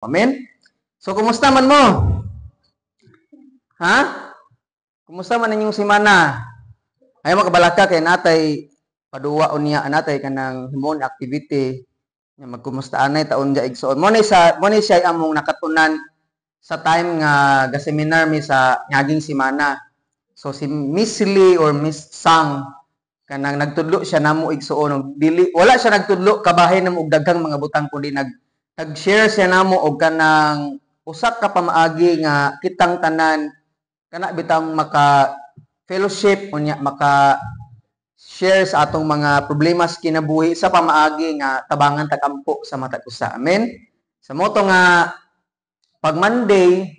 Amen? So, kumusta man mo? Ha? Kumusta man inyong semana? Ay makabalaka kay natay paduwa unya, natay kanang himon activity nga magkumusta anay taon ja, igsoon. Mo ni siya among nakatunan sa time nga ga-seminar mi sa ngaging semana. So si Miss Lee or Miss Sang, kanang nagtudlo siya namo, igsuon, og dili wala siya nagtudlo kabahin namo og daghang mga butang kundi nag-share siya namo og kanang usa ka pamaagi nga kitang tanan kana bitang maka fellowship unya maka share sa atong mga problema sa kinabuhi sa pamaagi nga tabangan tagampo sa matag usa. Amen. Sa moto nga pag Monday,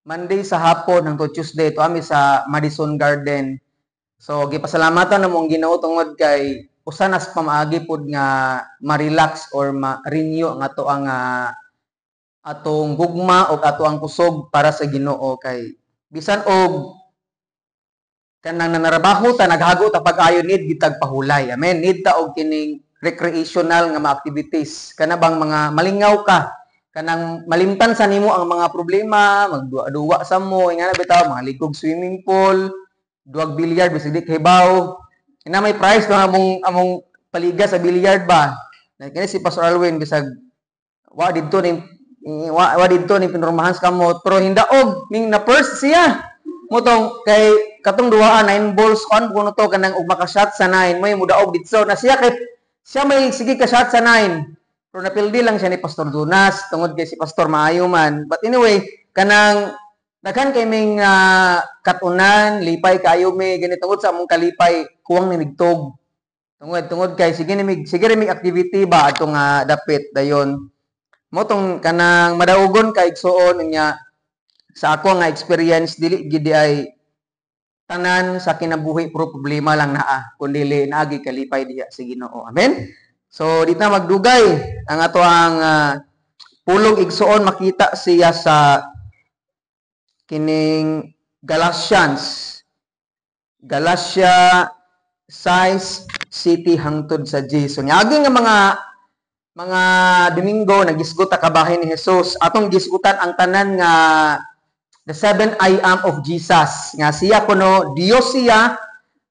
Monday sa hapon hangtod Tuesday to ami sa Madison Garden. So gipasalamatan namo ang Ginoo tungod kay usa na sa pamaagi pod nga ma-relax or ma-renew ang ato ang atong gugma o ato ang kusog para sa Ginoo, kay bisan og kanang nanarabaho ta, naghago ta pag-ayo, need gitag pahulay. Amen. Need ta og kining recreational nga mga activities, kana bang mga malingaw ka, kanang malimtan sa nimo ang mga problema, magduwa-duwa sa mo ingana bitaw, mga ligog swimming pool, duwag billiard bisag di kahibaw. Ina may prize no among paliga sa billiard ba. Kini si Pastor Alwin, bisag wa didto ning pinurmahan sa kamot, pero hindaog ning na first siya. Motong kay katong duhaan 9 balls on kuno to, kanang og maka-shot sa 9 may mudaog didto na siya, kay siya may sige ka shot sa 9, pero napildi lang siya ni Pastor Jonas tungod kay si Pastor maayo man. But anyway, kanang daghan kay ming katunan, lipay kaayo mi gani tungod sa among kalipay, kuwang ni migtog tungod kay sige ni mig activity ba atong dapit dayon. Mo tong kanang madaugon ka, igsuon, nya sa ako nga experience, dili gid ay tanan sa kinabuhi puro problema lang naa, kundi naagi kalipay diha sa Ginoo. Amen. So di na magdugay, ang ato ang pulong, igsuon, makita siya sa kining Galatians, Galatia 6 7 hangtod sa 10. So niagi nga mga Domingo nagisgot ta kabahin ni Jesus. Atong gisgutan ang tanan nga the seven I am of Jesus. Nga siya kuno Dios siya.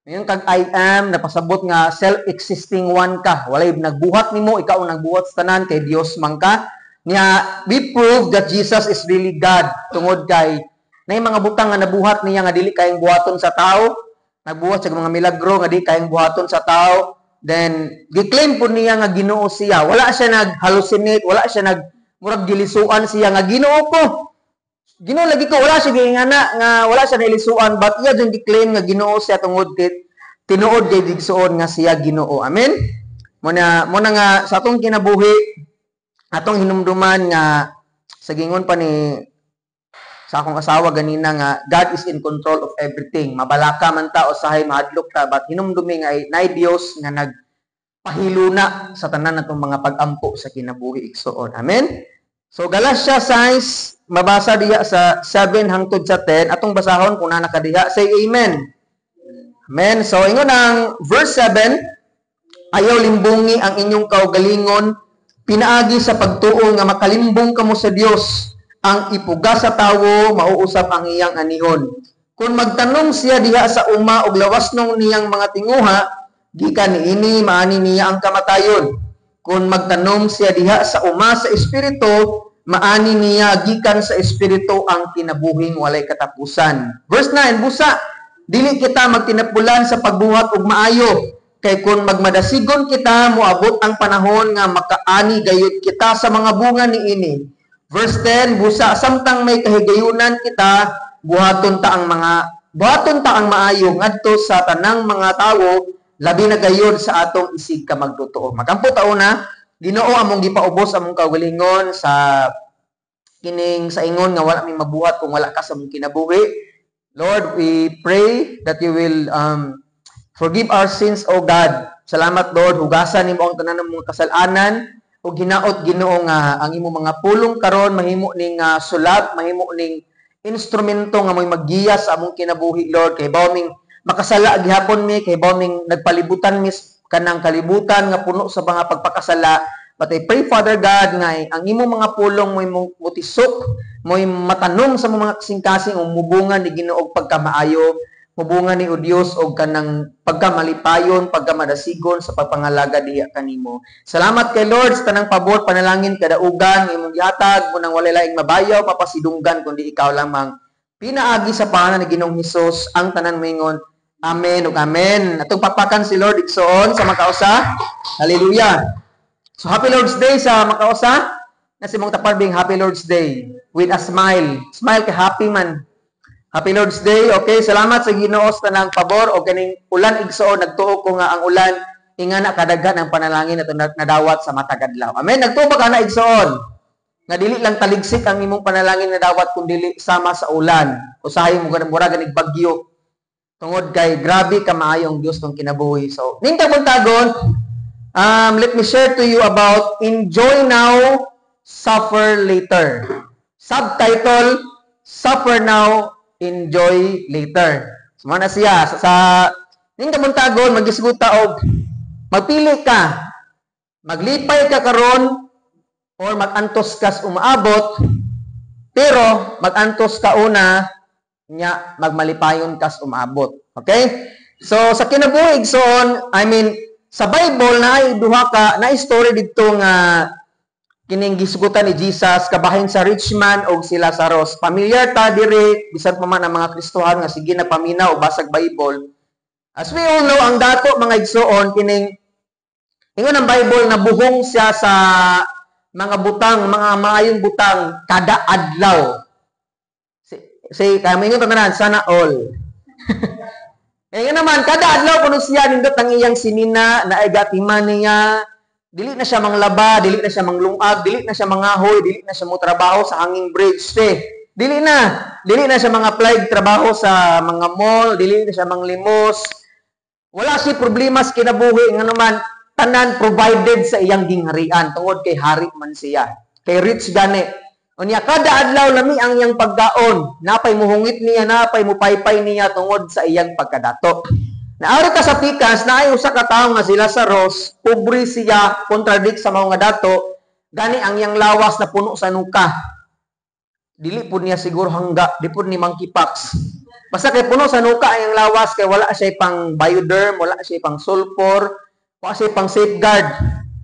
Ngayon kag I am, napasabot nga self-existing one ka. Walay nagbuhat nimo, ikaw ang nagbuhat sa tanan kay Dios man ka. Nya we prove that Jesus is really God tungod kay nay mga butang nga nabuhat niya nga dili kayang buhaton sa tao. Nagbuhat siya mga milagro nga di kayang buhaton sa tao. Then gi-claim po niya nga Ginoo siya. Wala siya nag-hallucinate, wala siya nag murag gilisuan siya nga Ginoo ko. Ginoo lagi ko, wala siya giingana nga wala siya nilisuan, but iya jud gi-claim nga Ginoo siya tungod kay tinuod kay igsuon nga siya Ginoo. Amen. Mo na nga sa atong kinabuhi, atong hinumduman nga sa gingon pa ni sa akong asawa ganina nga God is in control of everything. Mabalaka man ta o sahay mahadlok ta, but hinumdumi nga ay nay Dios nga nagpahiluna sa tanan natong mga pag-ampo sa kinabuhi, igsuon. Amen. So Galatia 6, mabasa diha sa 7 hangtod sa 10. Atong basahon kung naa kadiha. Say amen. Amen. So ingon ang verse 7, "Ayaw limbungi ang inyong kaugalingon pinaagi sa pagtuo nga makalimbong kamo sa Dios. Ang ipuga sa tawo, mauusap ang iyang anihon. Kung magtanom siya diha sa uma og lawas nung niyang mga tinguha, gikan niini maani niya ang kamatayon. Kung magtanom siya diha sa uma sa espiritu, maani niya gikan sa espiritu ang kinabuhing walay katapusan." Verse 9, "Busa, dili kita magtinapulan sa pagbuhat og maayo, kay kung magmadasigon kita, moabot ang panahon nga makaani gayud kita sa mga bunga niini." Verse 10, "Busa samtang may kahigayunan kita, buhaton ta ang maayo ngadto sa tanang mga tawo, labi na gayud sa atong isig ka magtotoo." Magampo ta una. Ginoo, among gipaubos among kaugalingon sa kining sa ingon nga wala mi mabuhat kung wala ka sa among kinabuhi. Lord, we pray that you will forgive our sins, O God. Salamat, Lord, hugasan nimo ang tanan ng mga kasalanan ug hinaot, Ginoo, nga ang imong mga pulong karon mahimo ning sulab, mahimo ning instrumento nga mo'y maggiya sa among kinabuhi, Lord. Kay bawo ming makasala gihapon mi, kay bawo ming nagpalibutan mi kanang kalibutan nga puno sa mga pagpakasala. But I pray, Father God, nga ang imong mga pulong mo'y mutisok, mo'y matanom sa mga kasing-kasing o mubunga ni Ginoo og pagkamaayo, mubunga ni o Dios og kanang pagkamalipayon, pagkamadasigon sa pagpangalaga diha kanimo. Salamat kay Lord sa tanang pabor, panalangin, kadaugan nga imong gihatag mo nang walay laing mabayaw, mapasidunggan kundi ikaw lamang. Pinaagi sa pangalan ni Ginoong Hesus ang tanan moingon, "Amen ug amen." Atong pakpakan si Lord, igsoon, sa makausa. Hallelujah. So happy Lord's Day sa makausa. Na si mong taparbing "Happy Lord's Day" with a smile. Smile kay happy man. Happy Lord's Day. Okay, salamat sa Ginoo sa tanang pabor o kaning ulan, igsoon. Nagtuo ko nga ang ulan ingana kadaghan ang panalangin ato nadawat sa matag adlaw. Amen. Nagtuo ba ka na, igsoon? Nga dili lang taligsik ang imong panalangin nadawat kun dili sama sa ulan. Usahay mo ganang mura ganig bagyo. Tungod kay grabe ka maayong Dios tong kinabuhi. So, ning kabuntagon, let me share to you about "Enjoy Now, Suffer Later." Subtitle, "Suffer Now, Enjoy Later." So, na siya. Sa ning kabuntagon, magisguta og magpili ka. Maglipay ka karon or magantos kas umaabot, pero magantos ka una nya magmalipayon kas umaabot. Okay? So sa kinabuhi, igsoon, I mean, sa Bible na ay duha ka na story didto nga kining gisgutan ni Jesus kabahin sa rich man og si Lazarus. Familiar ta diri bisan pa man ang mga Kristohan nga sige na paminaw o basag Bible. As we all know, ang dato, mga igsoon, kining ingon ang Bible na buhong siya sa mga butang, mga maayong butang kada adlaw. Si kaya mo ingon tanan, "Sana all." Kaya naman, kada adlaw kuno siya nindot ang iyang sinina, na ay gatiman niya, dili na siya manglaba, dili na siya manglungag, dili na siya mangahoy, dili na siya mo trabaho sa hanging bridge. Te. Dili na. Dili na siya mga apply trabaho sa mga mall, dili na siya manglimos. Wala siya problema sa kinabuhi nga naman tanan provided sa iyang gingharian tungod kay hari man siya. Kay rich gani. Unya kada adlaw lami ang iyang pagkaon. Napay muhungit niya, napay mupaypay niya tungod sa iyang pagkadato. Naari ka sa pikas na ay usa ka tawo nga si Lazarus, pobre siya, contradict sa mga dato, gani ang iyang lawas na puno sa nuka. Dili pud niya siguro hangga, di pud ni monkeypox. Basta kay puno sa nuka ang iyang lawas kay wala siya pang Bioderm, wala siya pang sulfur, wala siya pang safeguard.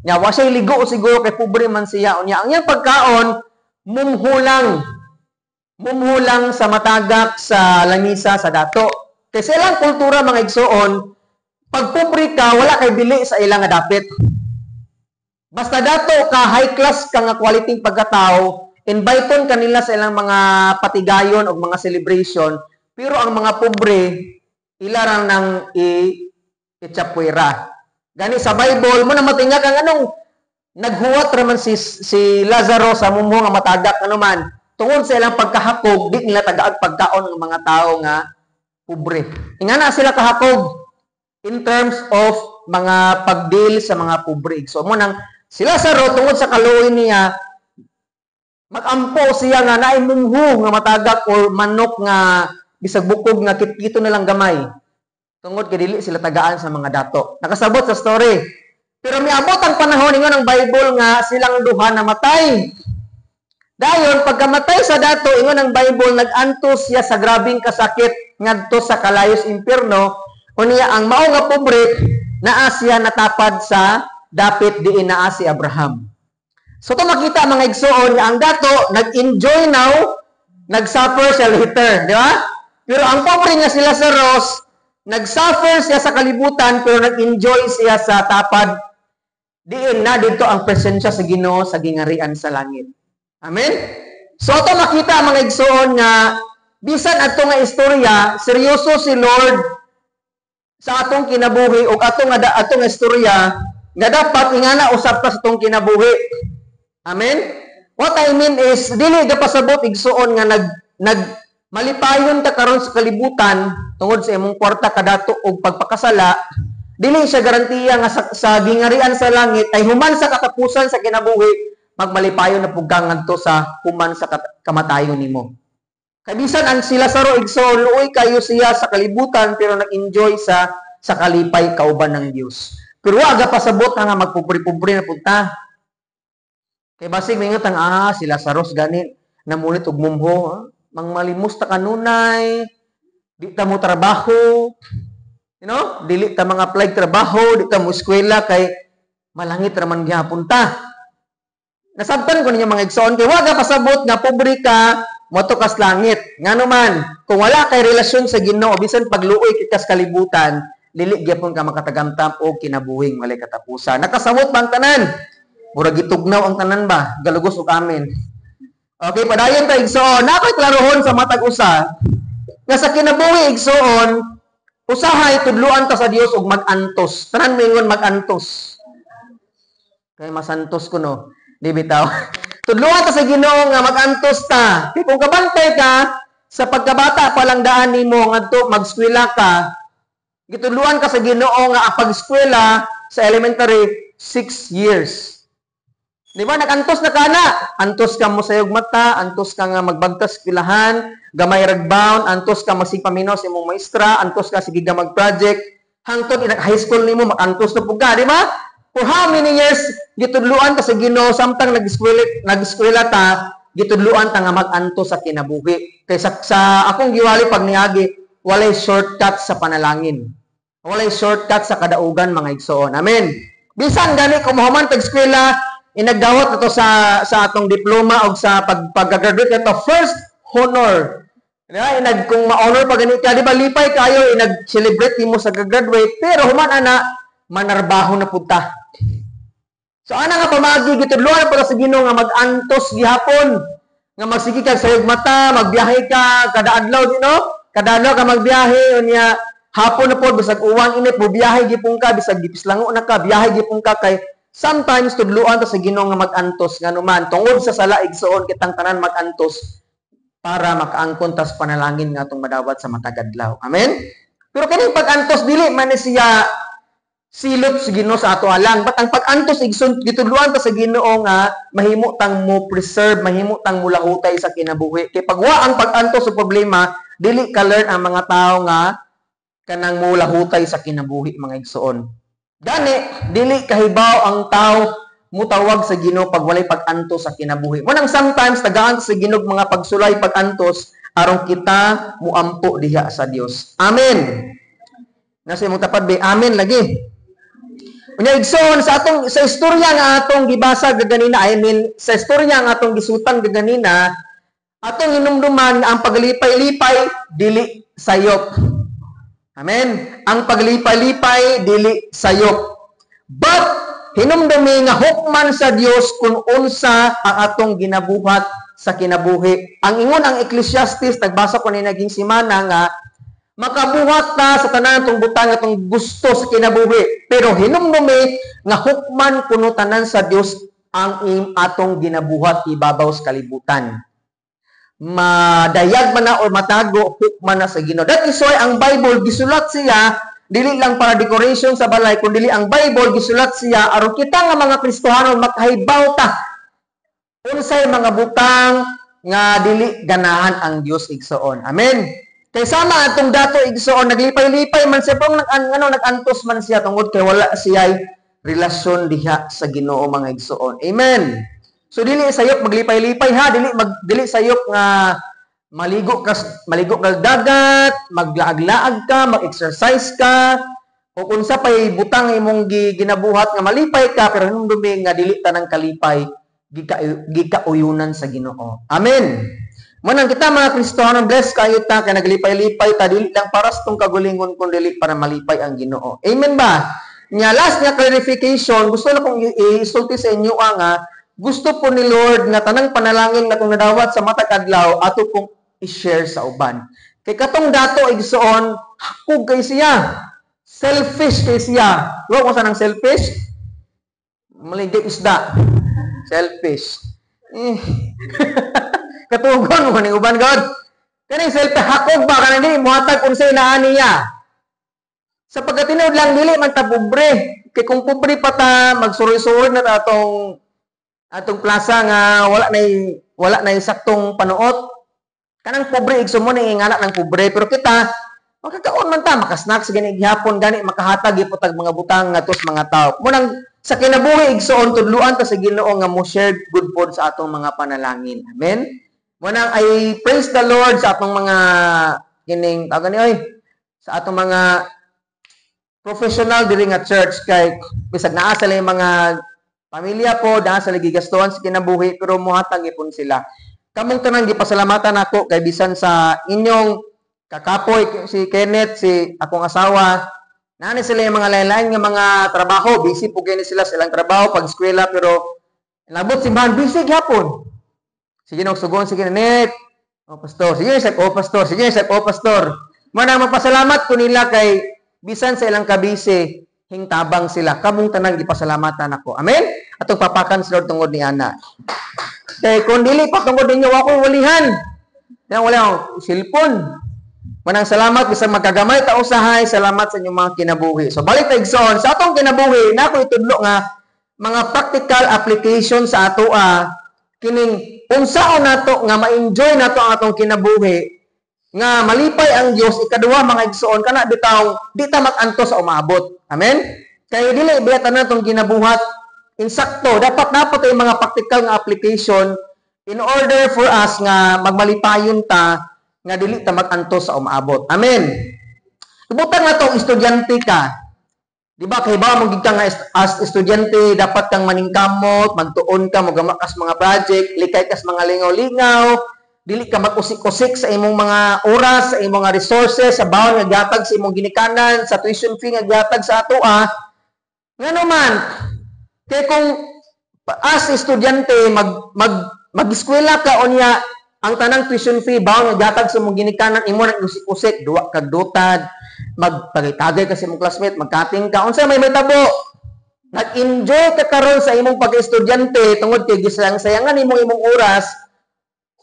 Nya wa siya ligo siguro kay pobre man siya. Unya ang iyang pagkaon mumhulang. Mumhulang sa matagak sa lamisa sa dato. Kay sa ilang kultura, mga igsoon, pag pobre ka, wala kay bili sa ilang nga dapit. Basta dato ka, high class ka nga quality pagkatao, inviteon ka nila sa ilang mga patigayon o mga celebration, pero ang mga pobre, ila rang nang i-itsapwera. Gani sa Bible, mo na matingag ang anong naghuwat raman si Lazaro sa mumho nga matagak, ano man, tungod sa ilang pagkahakog, di nila tagaag pagkaon ng mga tao nga pobre. Ingana sila kahakog in terms of mga pagdeal sa mga pobre. So mo nang si Lazaro, tungod sa kaluoy niya, magampo siya nga naay mungho nga matagak or manok nga bisag bukog nga kitkito na lang gamay. Tungod kay dili sila tagaan sa mga dato. Nakasabot sa story? Pero miabot ang panahon, ingon ang Bible, nga silang duha namatay. Dayon pagkamatay sa dato, ingon ang Bible, nag-antos siya sa grabing kasakit ngadto sa kalayos impierno. Unya ang mao nga pobre naa siya natapad sa dapit diin naa si Abraham. So to makita, mga igsoon, nga ang dato nag-enjoy now, nag-suffer siya later, di ba? Pero ang pobre nga si Lazarus, nag-suffer siya sa kalibutan pero nag-enjoy siya sa tapad diin na dito ang presensya sa Ginoo sa gingarian sa langit. Amen? So ito makita, mga igsoon, nga bisan ato nga istorya, seryoso si Lord sa atong kinabuhi ug atong istorya nga dapat ingana usab ta sa atong kinabuhi. Amen? What I mean is dili ga pasabot, igsoon, nga nag nag malipayon ka karon sa kalibutan tungod sa imong kwarta, kadato og pagpakasala, dili siya garantiya nga sa gingarian sa langit ay human sa katapusan sa kinabuhi magmalipayon na pug ka ngadto sa human sa kamatayon nimo. Kay bisan ang si Lazaro, igsoon, luoy kayo siya sa kalibutan pero nag-enjoy sa kalipay kauban ng Dios. Pero wa ga pasabot nga magpupuri-pupuri na punta. Kay basig moingon tang, "Ah, si Lazarus gani namulit og mumho, ah. Mangmalimos ta kanunay, di ta mo trabaho, dili ta mga apply trabaho, di ta mo eskwela kay malangit ra man gihapon ta." Nasabtan ko ninyo, mga igsoon, kay wa ka pasabot nga pobre ka, moadto kas langit. Ngano man, kung wala kay relasyon sa Ginoo, bisan pagluoy kita sa kalibutan, dili gyapon ka makatagamtam og kinabuhing walay katapusan. Nakasabot ba ang tanan? Murag gitugnaw ang tanan ba? Galugos og amen. Okay, padayon ta, igsoon. Naa ko'y klarohon sa matag usa. Nga sa kinabuhi, igsoon, usahay tudluan ta sa Dios og mag-antos. Tanan moingon, "Mag-antos." Kay masantos ko, no. Di bitaw. Tudluan ta sa Ginoo nga mag-antos ta. Kay kung kabantay ka sa pagkabata pa lang daan nimo ngadto mag-eskwela ka, gitudluan ka sa Ginoo nga ang pag-eskwela sa elementary, 6 years. Di ba? Nag-antos na ka na. Antos ka mo sayog mata, antos ka nga magbagtas eskwelahan, gamay rag bound, antos ka masigpaminaw sa imong maestra, antos ka sige ka mag-project, hangtod ina high school nimo makantos na pud ka, di ba? For how many years gitudluan ta sa Ginoo samtang nag-eskwela ta, gitudluan ta nga mag-antos sa kinabuhi. Kay sa akong giwali pag niagi, walay shortcut sa panalangin. Walay shortcut sa kadaugan, mga igsoon. Amen. Bisan gani kung mahuman tag eskwela, inagdawat na to sa atong diploma o sa pag-graduate na to, first honor. Di ba? Inag kung ma-honor pa gani ka, di ba lipay kayo, inag-celebrate nimo sa graduate, pero human ana manarbaho na pud ta. So ana nga pamagi, gitudluan pa sa Ginoo nga mag-antos gihapon, nga magsige kag sayog mata, magbiyahe ka kada adlaw, di no? Kada adlaw ka magbiyahe, unya hapon na pod, bisag uwang init, mobiyahe gipon ka, bisag gipislango na ka, biyahe gipon ka, kay sometimes tudluan ta sa Ginoo nga mag-antos. Ngano man, tungod sa sala, igsoon, kitang tanan mag-antos para makaangkon tas panalangin nga atong madawat sa matag adlaw. Amen. Pero kaning pag-antos, dili man ni siya silot sa Ginoo sa ato alang. But ang pag-antos, igsoon, gitudluan ta sa Ginoo nga mahimo tang mo preserve, mahimo tang mulahutay sa kinabuhi. Kay pag wa ang pag-antos sa problema, dili ka learn ang mga tao nga kanang mulahutay sa kinabuhi, mga igsoon. Gani, dili kahibaw ang tao mutawag sa Ginoo pag walay pag-antos sa kinabuhi. Mo nang sometimes tagaan sa Ginoo mga pagsulay, pag-antos, aron kita muampo diha sa Dios. Amen. Nasa imong tapad be, amen lagi. Unya, igsoon, sa istorya nga atong gibasa gaganina, I mean sa istorya nga atong gisutan gaganina, atong hinumduman ang paglipay-lipay dili sayop. Amen. Ang paglipay-lipay dili sayop. But hinumdumi nga hukman sa Dios kung unsa ang atong ginabuhat sa kinabuhi. Ang ingon ang Ecclesiastes, nagbasa ko ni naging simana nga makabuhat ta sa tanan tong butang atong gusto sa kinabuhi. Pero hinumdumi nga hukman kuno tanan sa Dios ang atong ginabuhat ibabaw sa kalibutan. Madayag man na or matago, hukman na sa Ginoo. That is why ang Bible gisulat siya dili lang para decoration sa balay, kundi ang Bible gisulat siya aron kita nga mga Kristohanon makahibaw ta unsay mga butang nga dili ganahan ang Dios, igsoon. Amen. Kay sama atong dato, igsoon, naglipay-lipay man siya pero nag ano, nag-antos man siya tungod kay wala siya relasyon diha sa Ginoo, mga igsoon. Amen. So dili sayop maglipay-lipay ha, dili sayop nga maligo ka dagat, maglaag-laag ka, mag-exercise ka, o kung unsa pay butang imong ginabuhat nga malipay ka, pero hinumdumi nga dili tanang kalipay gikauyunan sa Ginoo. Amen. Mo nang kita mga Kristohanon, bless kayo ta kay naglipay-lipay ta dili lang para sa tong kagulingon kun dili para malipay ang Ginoo. Amen ba? Nya last nga clarification, gusto na kong isulti sa inyo ang gusto po ni Lord nga tanang panalangin nga atong nadawat sa matag adlaw ato pong i-share sa uban. Kay katong dato, igsoon, hakog kay siya. Selfish kay siya. Wa ko sa nang selfish? Maligay isda. Selfish. Eh. Katugon mo ni uban God. Kaning selfish, hakog ba kanang dili mohatag unsay naa niya. Sa pagkatinuod lang, dili man ta pobre. Kay kung pobre pa ta, magsuroy-suroy na ta atong plaza nga wala nay saktong panuot. Kanang pobre, igsoon, mo ning ingana ng pobre, pero kita makakaon man ta, makasnacks gani gihapon, gani makahatag gyud tag mga butang ngadto sa mga tao. Mo nang Sa kinabuhi, igsoon, tudluan ta sa Ginoo nga mo share good pod sa atong mga panalangin. Amen. Mo nang I praise the Lord sa atong mga kining tawag ni oy, sa atong mga professional diri nga church, kay bisag naa sila yung mga pamilya po, naa sila gigastuhan sa kinabuhi, pero mohatag gipon sila. Kamong tanan gipasalamatan nako kay bisan sa inyong kakapoy, si Kenneth, si akong asawa, naa sila yung mga lain-lain nga mga trabaho, busy po kini sila sa ilang trabaho, pag eskwela, pero labot simbahan, busy gyapon. Sige nog sugon, sige Kenneth. Oh, pastor, sige sa, oh, pastor, sige sa, oh, pastor. Mo na magpasalamat ko nila kay bisan sa ilang kabisi, hingtabang sila. Kamong tanan gipasalamatan ako. Amen? Atong papakan sa Lord tungod ni ana. Kay kung dili pa tungod ninyo, ako walihan. Yan, wala akong cellphone. Manang salamat bisan magkagamay ta usahay, salamat sa inyong mga kinabuhi. So balik ta, igsoon, sa atong kinabuhi, na ako itudlo nga mga practical application sa atoa kining unsaon nato nga ma-enjoy nato ang atong kinabuhi nga malipay ang Dios. Ikaduha, mga igsoon, kana bitaw di ta mag-antos sa umaabot. Amen. Kay dili biya tanan atong ginabuhat insakto, dapat dapat ay mga practical nga application in order for us nga magmalipayon ta nga dili ta mag-antos sa umaabot. Amen. Ibutang na to, estudyante ka. Di ba kay ba mo gid ka nga as estudyante dapat kang maningkamot, magtuon ka, mogama kas mga project, likay kas mga lingaw-lingaw, dili ka mag-usik-usik sa imong mga oras, sa imong mga resources, sa bawon nga gihatag sa imong ginikanan, sa tuition fee nga gihatag sa atoa. Ngano man, kay kung as estudyante mag mag mag-eskwela ka unya ang tanang tuition fee, bawon nga gihatag sa imong ginikanan, imo nang usik-usik, duwa kag dotad, magtagay-tagay ka sa imong classmate, magkating ka, unsa may mahitabo? Nag-enjoy ka karon sa imong pag-estudyante tungod kay gisayang-sayangan imong imong oras.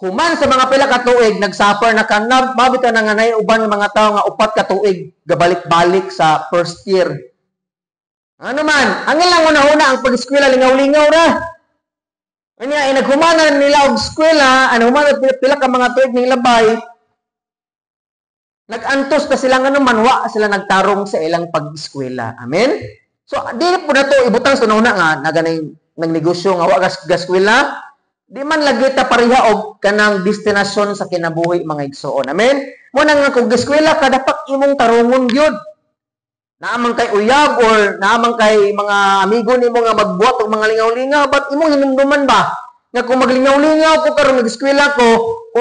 Human sa mga pila ka tuig, nag-suffer na ka na, mabit ka na nga nay uban ng mga tao nga 4 ka tuig gabalik-balik sa first year. Ano man, ang ilang una-una ang pag-eskwela, lingaw-lingaw ra. Kanya, ay naghumanan nila og eskwela, ano, human pila, pila ka mga tuig ning labay, nag-antos na sila nga naman, wa sila nagtarong sa ilang pag-eskwela. Amen? So, di po na to ibutang sa una nga, naganay nagnegosyo nga wa gas gaskwela, di man lagi ta pareha og kanang destinasyon sa kinabuhi, mga igsoon. Amen? Mo na nga kung eskwela ka, dapat imong tarungon gyud. Naamang kay uyab or naamang kay mga amigo nimo nga magbuhat og mga lingaw-lingaw, but imong hinumduman ba nga kung maglingaw-lingaw ko karon nag-eskwela ko,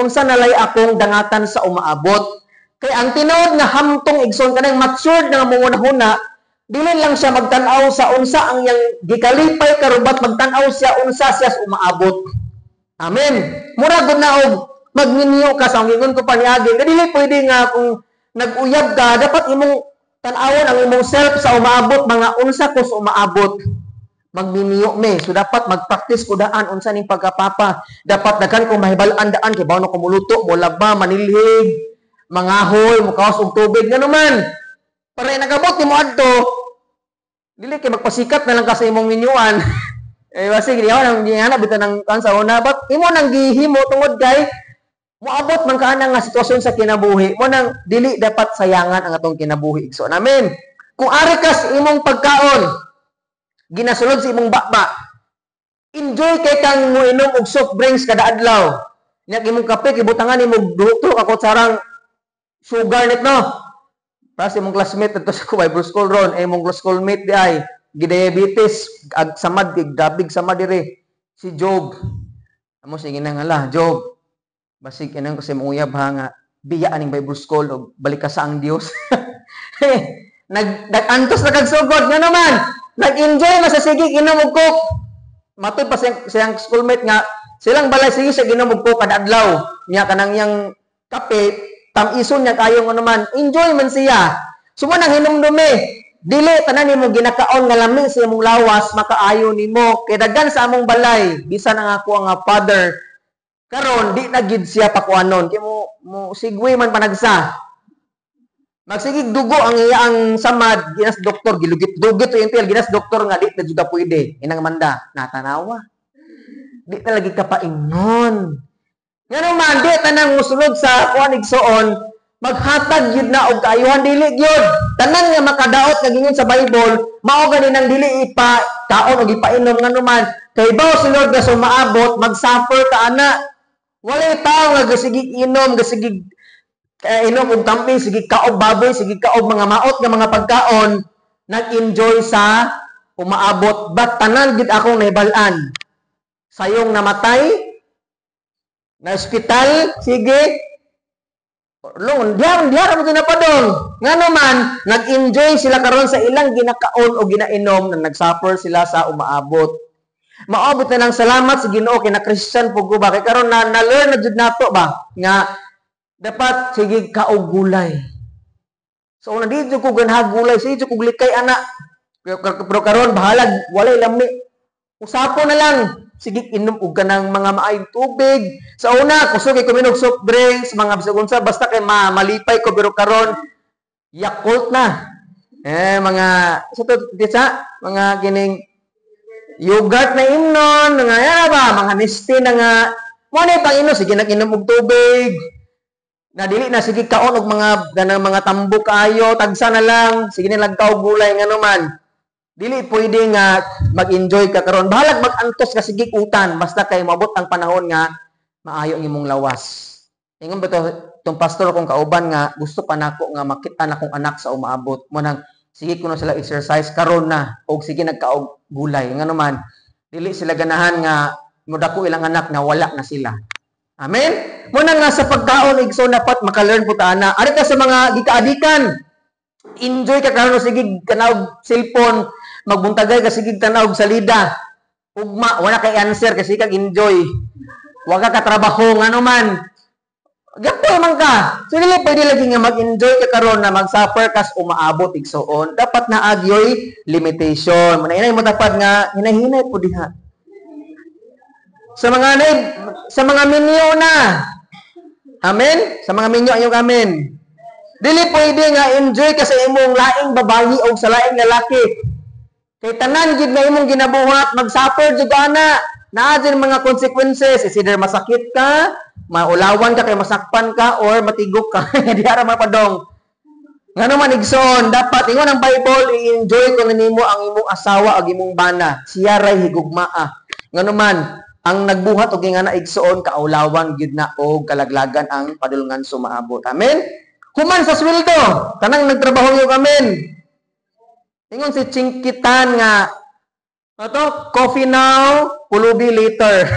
unsa nalay akong dangatan sa umaabot? Kay ang tinuod nga hamtong, igsoon, kanang matured nga manghuna-huna, dili lang siya magtan-aw sa unsa ang iyang gikalipay karon, but magtan-aw siya unsa siya sa umaabot. Amen. Mura gud na og magminyo ka sa ingon ko paniagi. Nga dili pwede nga kung nag-uyab ka, dapat imong tan-awon ang imong self sa umaabot, mga unsa ko sa umaabot. Magminyo me. So dapat mag-practice ko daan unsa ning pagkapapa. Dapat daghan kong mahibal-an daan kay bawo ko muluto, molaba, manilhig, mangahoy, mukawas og tubig, ngano man. Para nagabot nimo adto, dili kay magpasikat na lang ka sa imong minyuan. Eh, basi di ako nang gihanap bitaw ng kan sa una, but imo nang gihimo tungod kay moabot man ka nga sitwasyon sa kinabuhi mo nang dili dapat sayangan ang atong kinabuhi, igsoon. Amen. Kung ari ka sa imong pagkaon, ginasulod sa imong baba, enjoy kay kang moinom og soft drinks kada adlaw. Nya imong kape gibutangan nimo duto ka kutsarang sugar net, no? Para sa imong classmate adto sa Bible school ron, eh, imong schoolmate di ay gidiabetes ag samad kay grabig samad dire si Job. Amo sige nang ala Job. Basig inang ko sa imong uyab ha nga biya aning Bible school og balik ka sa ang Dios. Nag-antos na kag sugod nga naman. Nag-enjoy na sa sige inom og Coke. Matod pa siyang schoolmate nga silang balay sige siya ginom og Coke kada adlaw. Nya kanang yang kape tamison niya kayo nga naman. Enjoy man siya. So mo nang hinumdumi, dili tanan nimo ginakaon nga lami sa imong lawas makaayo nimo. Kay daghan sa among balay, bisan ang ako ang father karon di na gid siya pakuanon kay mo mo sigwe man panagsa. Magsigig dugo ang iyang samad, ginas doktor, gilugit-dugit to yung tiil, ginas doktor nga di na jud pwede. Inang manda, natanawa. Di na lagi ka paingon. Ngano man, di tanang musulod sa kuan, igsoon, Maghatag gyud na og kaayuhan, dili gyud. Tanan nga makadaot nga gingon sa Bible, mao gani nang dili ipa kaon og ipainom, nganuman kay baw si Lord nga sumaabot, mag-suffer ka ana. Walay tao nga gasigig inom, gasigig inom og tamping, sige kaog baboy, sige kaog mga maot nga mga pagkaon, nag-enjoy sa umaabot. But tanan gid akong nahibal-an. Sayong namatay, na ospital, sige, long, diya, diya mo ginapadong. Nga naman, nag-enjoy sila karon sa ilang ginakaon o ginainom na nag-suffer sila sa umaabot. Maabot na lang, salamat sa Ginoo kay na Christian pug ko ba, kay karon na na-learn na jud nato ba nga dapat sige kaog gulay. So una, di jud ko ganahag gulay, sige jud ko likay ana. Pero karon bahalag walay lami. Usapon na lang. Sige inom og kanang mga maayong tubig. Sa una, kusog kay kuminog soft drinks, mga bisag unsa basta kay malipay ko, pero karon Yakult na. Eh mga sa to sa mga kining yogurt na imnon, mga yan ba, mga Nestea na nga mo na pang inom, sige nag-inom og tubig. Na dili na sige kaon og mga ganang mga tambo kaayo, tagsa na lang, sige na lagkaw gulay, ngano man. Dili pwede nga mag-enjoy ka karon. Bahalag mag-antos ka sige utan basta kay moabot ang panahon nga maayo ang imong lawas. Ingon ba to tong pastor kong kauban nga gusto pa nako nga makita na kong anak sa umaabot. Mo nang sige kuno sila exercise karon na og sige nagkaog gulay. Ngano man, dili sila ganahan nga modako ilang anak na wala na sila. Amen? Muna nga sa pagkaon, igsoon, dapat maka-learn po ta ana. Ari ka sa mga gikaadikan. Enjoy ka karon, sige tanaw cellphone, magbuntagay ka sige tanaw salida. Ugma wala kay answer kasi kag enjoy. Wa ka katrabaho, ngano man. Gapoy man ka. So dili pwede lagi nga mag-enjoy ka karon na mag-suffer kas umaabot, igsoon. Dapat na agyoy limitation. Muna inay mo dapat nga hinahinay po diha. Sa mga minyo na. Amen? Sa mga minyo, ayong amen. Dili pwede nga enjoy ka sa imong laing babayi o sa laing lalaki. Kay tanan gid nga imong ginabuhat, mag-suffer jud ana. Naa jud mga consequences. Is either masakit ka, maulawan ka kay masakpan ka, or matigok ka. Di ara mapadong. Ngano man, igsoon, dapat ingon ang Bible, i-enjoy ko nimo ang imong asawa ug imong bana. Siya ray higugmaa. Ngano man, ang nagbuhat og ingana, igsoon, kaulawan gyud na og kalaglagan ang padulngan sumaabot. Amen. Human sa sweldo, kanang nagtrabaho yung amen. Ingon si Chinkee Tan nga ano, "Coffee now, pulubi later.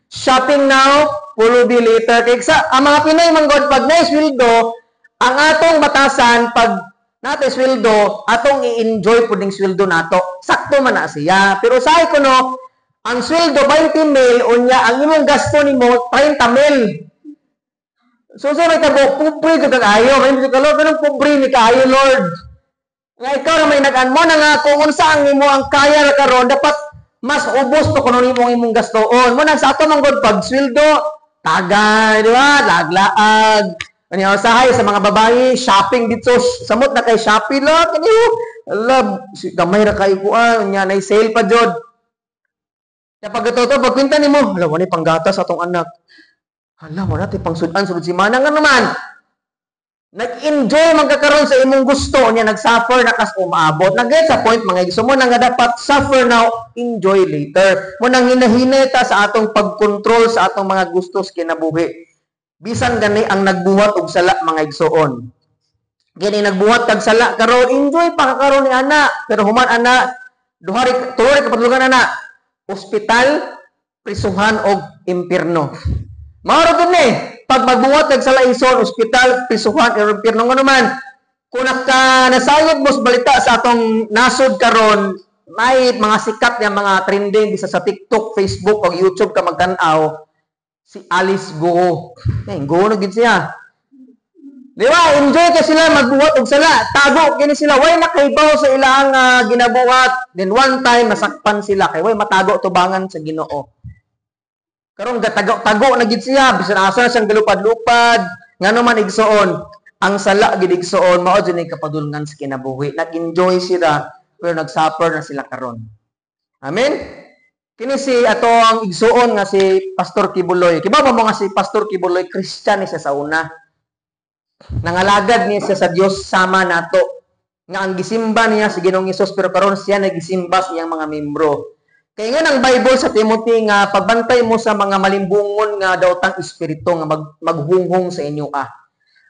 Shopping now, pulubi later." Kay sa ang mga Pinoy man god, pag na sweldo, ang atong batasan, pag nate sweldo, atong i-enjoy pud ning sweldo nato. Sakto man na siya. Pero say ko no, ang sweldo 20 mil, unya ang imong gasto nimo 30 mil. So sa may tabo, pobre ka kaayo. May ka, "Lord, anong pobre ni kaayo, Lord?" Nga ikaw na may nag mo na nga kung unsa ang imo ang kaya ra karon, dapat mas ubos to kuno nimo ang imong gastoon. Mo nang sa ato man god, pag sweldo, tagay, di ba? Laglaag. Ano usahay sa mga babae, shopping dito, samot na kay Shopee lang kani. Love, gamay ra kay kuan, nya nay sale pa jud. Kaya pag ito, pagkwinta nimo, hala, wala panggatas atong anak. Hala, wala ti pangsudan sulod si Manang, nga naman. Nag-enjoy man ka karon sa imong gusto niya, nag-suffer na kas umaabot. Nag sa point, mga igsoon, mo na nga dapat suffer now, enjoy later. Mo nang hinahinay ta sa atong pagkontrol sa atong mga gustos kinabuhi. Bisan gani ang nagbuhat og sala, mga igsoon. Gani nagbuhat kag sala karon, enjoy pa ka karon ni ana, pero human ana, duha ri tulo ri kapadulungan ana: ospital, prisuhan og impierno. Mao ra ni pag magbuhat kag sala, igsoon, ospital, prisuhan, or impierno. Ngano man, kung naka nasayod mo sa balita sa atong nasod karon, may mga sikat nga mga trending bisa sa TikTok, Facebook o YouTube ka magtan-aw, si Alice Guo. Eh, Guo na gid siya. Di ba? Enjoy ka sila magbuhat og sala. Tago kini sila. Way nakaibaw sa ilang ginabuhat. Then one time nasakpan sila kay way matago tubangan sa Ginoo. Karon gatago-tago na gid siya, bisan asa na siyang galupad-lupad. Ngano man, igsoon, ang sala gid, igsoon, mao jud ni kapadulngan sa kinabuhi. Nag-enjoy sila pero nag-suffer na sila karon. Amen. Kini si ato ang igsuon nga si Pastor Quiboloy. Kibaw ba mo nga si Pastor Quiboloy, Christian ni siya sa una? Nangalagad niya siya sa Dios sama nato. Nga ang gisimba niya si Ginoong Hesus, pero karon siya nagisimba sa iyang mga membro. Kay nga ang Bible sa Timothy nga pagbantay mo sa mga malimbungon nga daotang espiritu nga maghunghong sa inyo ah.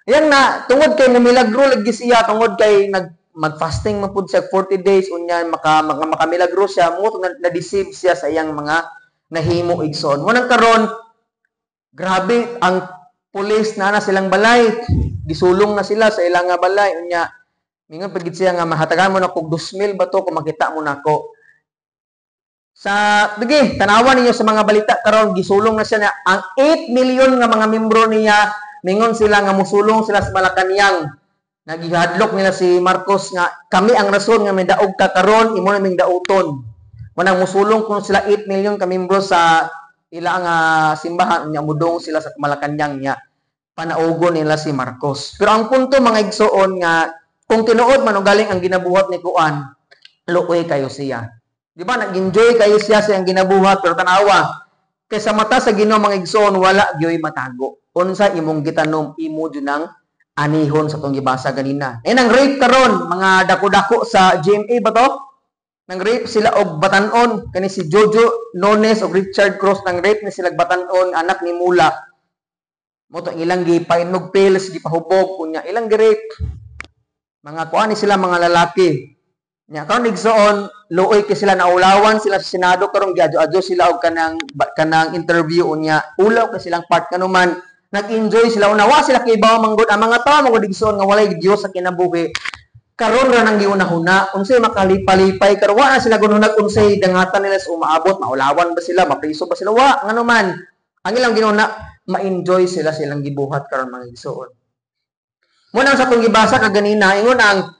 Ayan na, tungod kay mumilagro lagi siya, tungod kay mag-fasting man pud siya 40 days unya maka, maka makamilagro siya mo, na-deceive siya sa iyang mga nahimo, igsoon. Mo nang karon grabe ang pulis na na silang balay, gisulong na sila sa ilang nga balay. Unya mingon pagid siya nga mahatagan mo na kog 2,000 ba to kung makita mo nako. Sa dige tanawan ninyo sa mga balita karon, gisulong na siya na ang 8 million nga mga membro niya, mingon sila nga musulong sila sa Malacañang. Nagihadlok nila si Marcos nga kami ang rason nga may daog ka karon, imo na ming dauton. Manang musulong kuno sila 8 million ka membro sa ila nga simbahan, unya mudong sila sa Malacañang niya panaugon nila si Marcos. Pero ang punto, mga igsoon, nga kung tinuod man galing ang ginabuhat ni Kuan, luoy kayo siya. Di ba nag-enjoy kayo siya sa iyang ginabuhat, pero tanawa kay sa mata sa Ginoo, mga igsoon, wala gyoy matago. Unsa imong gitanom, imo jud nang anihon sa tong gibasa ganina. Eh nang rape karon mga dako-dako sa GMA ba to? Nang rape sila og batanon kani si Jojo Nones og Richard Cross, nang rape ni sila batanon, anak ni Mula. Mo to ilang gipainog pills, gipahubog, unya ilang gi-rape. Mga kuan ni sila, mga lalaki. Nya karon, igsoon, luoy kay sila, naulawan sila sa Senado karon, giadyo-adyo sila og kanang interview, unya ulaw kay silang part kanuman nag-enjoy sila una, wa sila kibaw manggod ang mga tawo manggod, igsoon, nga walay Dios sa kinabuhi. Karon ra nang giunahuna unsay makalipalipay karon, wa na sila gununag unsay dangatan nila sa umaabot, maulawan ba sila, mapriso ba sila, wa. Ngano man ang ilang ginuna, ma-enjoy sila silang gibuhat karon, mga igsoon. Muna sa atong gibasa kaganina, ingon ang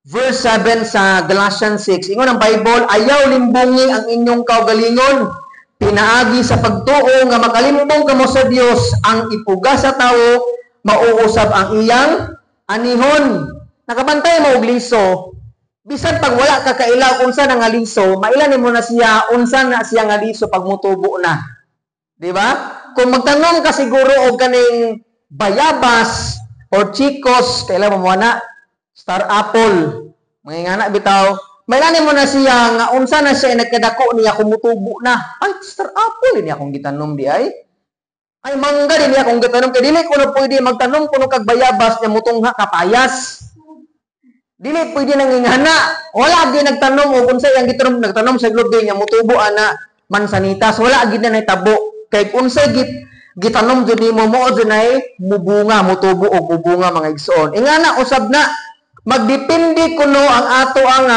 verse 7 sa Galatians 6. Ingon ang Bible, "Ayaw limbungi ang inyong kaugalingon. Pinaagi sa pagtuo nga makalimbong kamo sa Dios, ang ipuga sa tawo, mauusab ang iyang anihon." Nakabantay mo og liso, bisan pag wala ka kailaw unsa na nga liso, maila nimo na siya unsa na siya nga liso pag mutubo na. Di ba? Kung magtanom ka siguro og kaning bayabas or chicos, kailan mo na star apple, mga ngana bitaw, mailani mo na siya nga unsa na siya nagkadako niya kumutubo na. Ay, star apple ini akong gitanom di ay. Ay, mangga din akong gitanom kay dili ko na pwede magtanom kuno kag bayabas nya mutungha kapayas. Dili pwede nang ingana. Wala gi nagtanom og unsa yang gitanom, nagtanom sa glubi nya mutubo ana mansanitas, wala gid na nahitabo. Kay unsay gitanom jud nimo, mo jud nay mubunga, mutubo og mubunga, mga igsoon. Ingana usab na magdepende kuno ang ato ang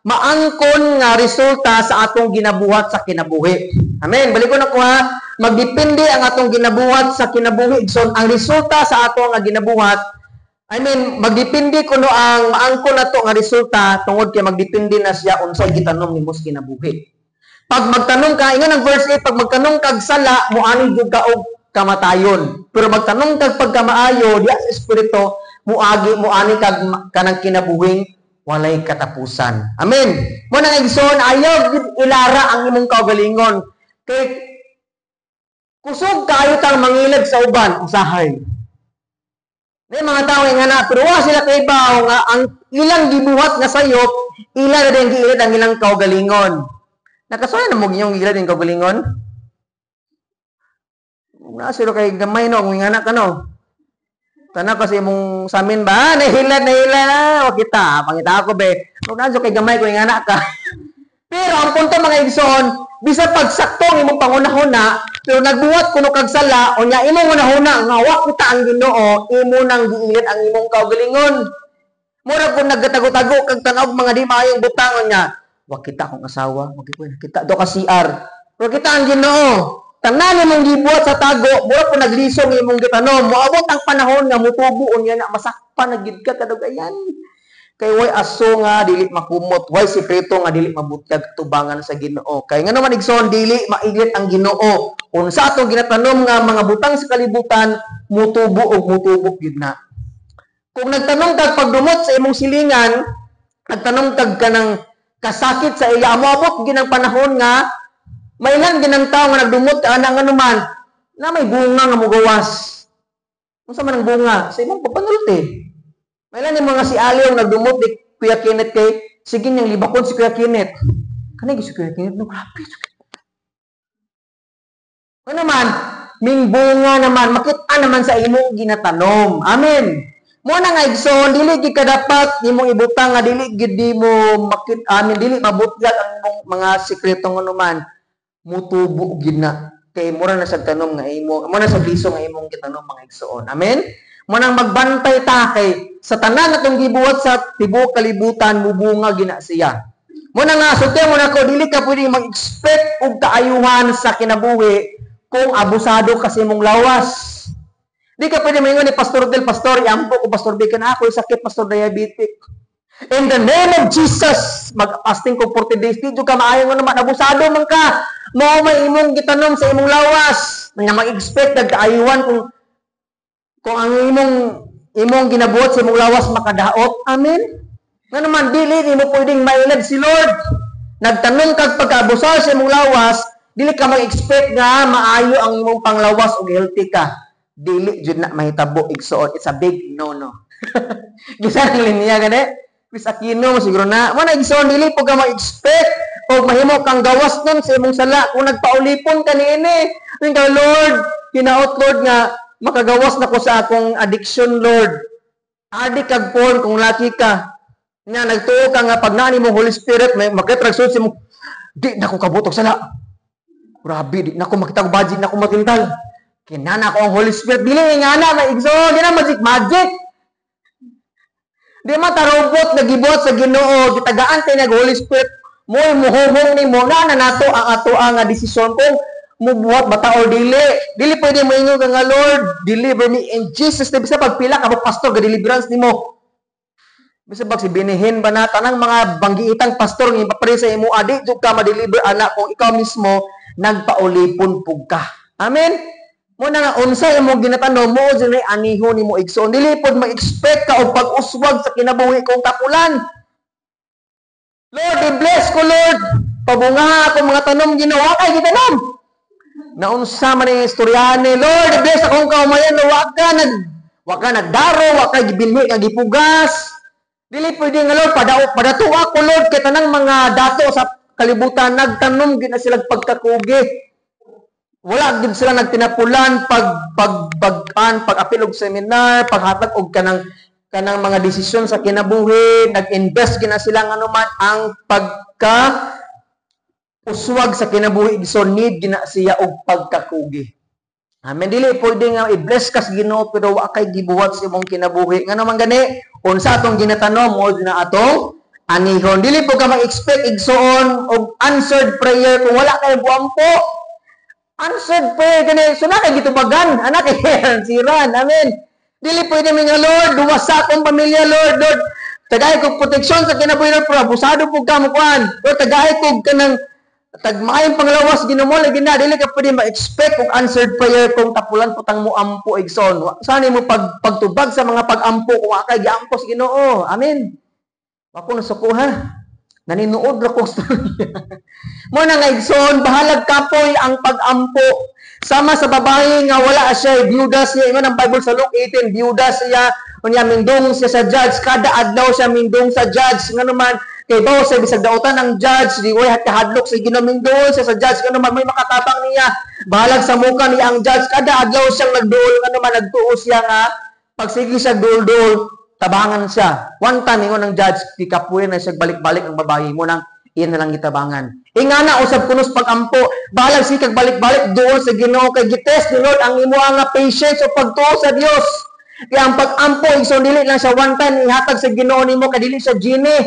maangkon nga resulta sa atong ginabuhat sa kinabuhi. Amen. Balik ko na ko ha. Magdepende ang atong ginabuhat sa kinabuhi. So, ang resulta sa ato nga ginabuhat, I mean, magdepende kuno ang maangkon nato nga resulta tungod kay magdepende na siya unsay gitanom nimo sa kinabuhi. Pag magtanom ka, ingon ang verse 8, pag magtanom kag sala, muani jud ka og kamatayon. Pero magtanom kag pagkamaayo, diya sa espiritu, muagi muani kag kanang kinabuhing walay katapusan. Amen. Mo nang igsoon, ayaw gid ilara ang imong kaugalingon. Kay kusog kaayo tang mangilad sa uban, usahay. May mga tao nga na, pero wa sila kaibaw nga ang ilang gibuhat nga sayop, ila na din giilad ang ilang kaugalingon. Nakasuhay na mo inyong gilad ang kaugalingon? Na sila kay gamay no, kung ingana ka no. Tanaw kasi imong samin ba, nahilad, nahilad, wa kita, pangita ako be. Kung nanso kay gamay kung ingana ka. Pero ang punto, mga igsoon, bisa pagsakto ang imong pangunahuna, pero nagbuhat kuno kag sala, unya imong hunahuna nga wa kita ang Ginoo, imo nang giilad ang imong kaugalingon. Mura kung nagatago-tago kag tan-awg mga di maayong butang, unya wa kita akong asawa, wa kita do ka CR. Pero kita ang Ginoo. Tanan imong gibuhat sa tago, mura po naglisong imong gitanom. Moabot ang panahon nga mutubo unya na masakpan na gid ka kadugayan. Kay way aso nga dili makumot, way sikreto nga dili mabutyag tubangan sa Ginoo. Kay ngano man, igsoon, dili maiglit ang Ginoo. Unsa atong ginatanom nga mga butang sa kalibutan, mutubo og mutubo gyud na. Kung nagtanom kag pagdumot sa imong silingan, nagtanom kag kanang kasakit sa iya, moabot gyud ang panahon nga mailan ginang tao nga nagdumot ka ana nga numan na may bunga nga mugawas. Unsa man ang bunga? Sa imong pagpanulti. May ni mga si Ali ang nagdumot ni Kuya Kenneth kay sige niyang libakon si Kuya Kenneth. Kanay si Kuya Kenneth no, grabe. Ano naman, ming bunga naman, makita naman sa imong ginatanom. Amen. Mo na nga, igsoon, dili gid ka dapat nimong ibutang nga dili gid di mo makit amin, dili mabutyag ang imong mga sikreto. Nga naman mutubo gid na kay mura na sa tanom nga imo, mo na sa liso nga imong gitanom, mga igsoon. Amen. Mo nang magbantay ta kay sa tanan atong gibuhat sa tibuok kalibutan, mubunga gina siya. Mo na nga sulti mo nako, dili ka pwede mag-expect og kaayuhan sa kinabuhi kung abusado kasi mong lawas. Di ka pwede maingon ni Pastor Del, "Pastor, iampo ko, Pastor Bacon, ako sakit, Pastor, diabetic. In the name of Jesus, mag-fasting ko 40 days." Di ka maayo nga naman, abusado man ka. Mao may imong gitanom sa imong lawas. Nga mag-expect nagkaayuhan kung ang imong imong ginabuhat sa imong lawas makadaot. Amen? Nga naman, dili nimo pwedeng mailad si Lord. Nagtanom kag pagkaabusar sa imong lawas, dili ka mag-expect nga maayo ang imong panglawas ug healthy ka. Dili jud na mahitabo, igsoon. It's a big no-no. Gisan ang linya gani? Chris Aquino siguro na. Mo na, igsoon, dili po ka mag-expect o mahimo kang gawas nun sa imong sala kung nagpaulipon ka niini. Ring ka, "Lord, hinaot, Lord, nga makagawas na ko sa akong addiction, Lord." Adik kag porn kung laki ka. Nga nagtuo ka nga pag naa nimo Holy Spirit, may makitrag sa mo, "Di na ko kabutok sala. Grabe, di na ko makita og budget, na ko matintal. Kinana ko ang Holy Spirit." Dili nga na, may igsoon, di na magic magic. Di man ta robot nga gibuhat sa Ginoo, gitagaan kay nag Holy Spirit. Mo muhumong nimo na na nato ang ato ang nga desisyon kung mubuhat ba ta or dili. Dili pwede mo ingon ka nga, "Lord, deliver me in Jesus' name." Bisa pagpila ka mo pastor ga deliverance nimo. Bisa pag si binihin ba na tanang mga banggiitang pastor nga ipapre sa imo, adi jud ka ma-deliver ana kung ikaw mismo nagpaulipon pug ka. Amen. Mo na nga unsa imong ginatanom, mo jud ni aniho nimo, igsoon. Dili pod ma-expect ka og pag-uswag sa kinabuhi kung tapulan. "Lord, i-bless ko, Lord. Pabunga ako mga tanom, Ginoo." Kay gitanom. Naunsa man ang istoryahan ni "Lord, i-bless akong kaumayan," wa ka nagdaro, wa ka gibinhi nga gipugas. Dili pwede nga, "Lord, padato ako, Lord," kay tanang mga dato sa kalibutan nagtanom gid na sila pagkakugi. Wala gid sila nagtinapulan pag pag pag pag-apil og seminar, paghatag og kanang kanang mga desisyon sa kinabuhi, nag-invest gina sila. Nga man ang pagka uswag sa kinabuhi, so need gina siya og pagkakugi. Amen. Dili pwede nga i-bless ka sa Ginoo pero wa kay gibuhat sa imong kinabuhi. Nga naman gani, unsa atong ginatanom, mo na atong anihon. Dili po ka mag-expect, igsoon, og answered prayer kung wala kay buampo. Answered prayer gani, so na kay gitubagan, anak kay siran. Amen. Dili pwede mi nga, "Lord, duwasa akong pamilya, Lord, Lord. Tagay ko proteksyon sa kinabuhi, Lord," pero abusado po ka mo kuan. "Lord, tagay ko kanang tagmaayong panglawas, Ginoo," lagi na dili ka pwede ma-expect og answered prayer kung tapulan putang mo ampo, igsoon. Sana mo pag pagtubag sa mga pag-ampo kung wa kay giampo sa Ginoo. Amen. Wa ko nasuko ha. Naninuod ra ko storya. Mo na nga, igsoon, bahalag kapoy ang pag-ampo. Sama sa babae nga wala siya, byuda siya. Ingon ang Bible sa Luke 18, byuda siya. Unya mindong siya sa judge. Kada adlaw siya mindong sa judge. Nga naman, kay bawo sa bisag dautan ng judge, di way kahadlok sa Ginoo, mindol siya sa judge. Nga naman may makatabang niya. Bahalag sa muka niya ang judge. Kada adlaw siyang nagduol. Nga naman nagtuo siya nga pagsige siya duol-duol, tabangan siya. One time, ingon ng judge, kikapuy na siya balik-balik ang babae mo nang iyan na lang gitabangan. Ingana usab kunos pag-ampo, bahalag sikag balik-balik duol sa Ginoo kay gitest ni Lord ang imo nga patience o pagtuo sa Dios. Kaya ang pag-ampo, igsoon, dili lang siya one time ihatag sa Ginoo nimo kay dili siya genie.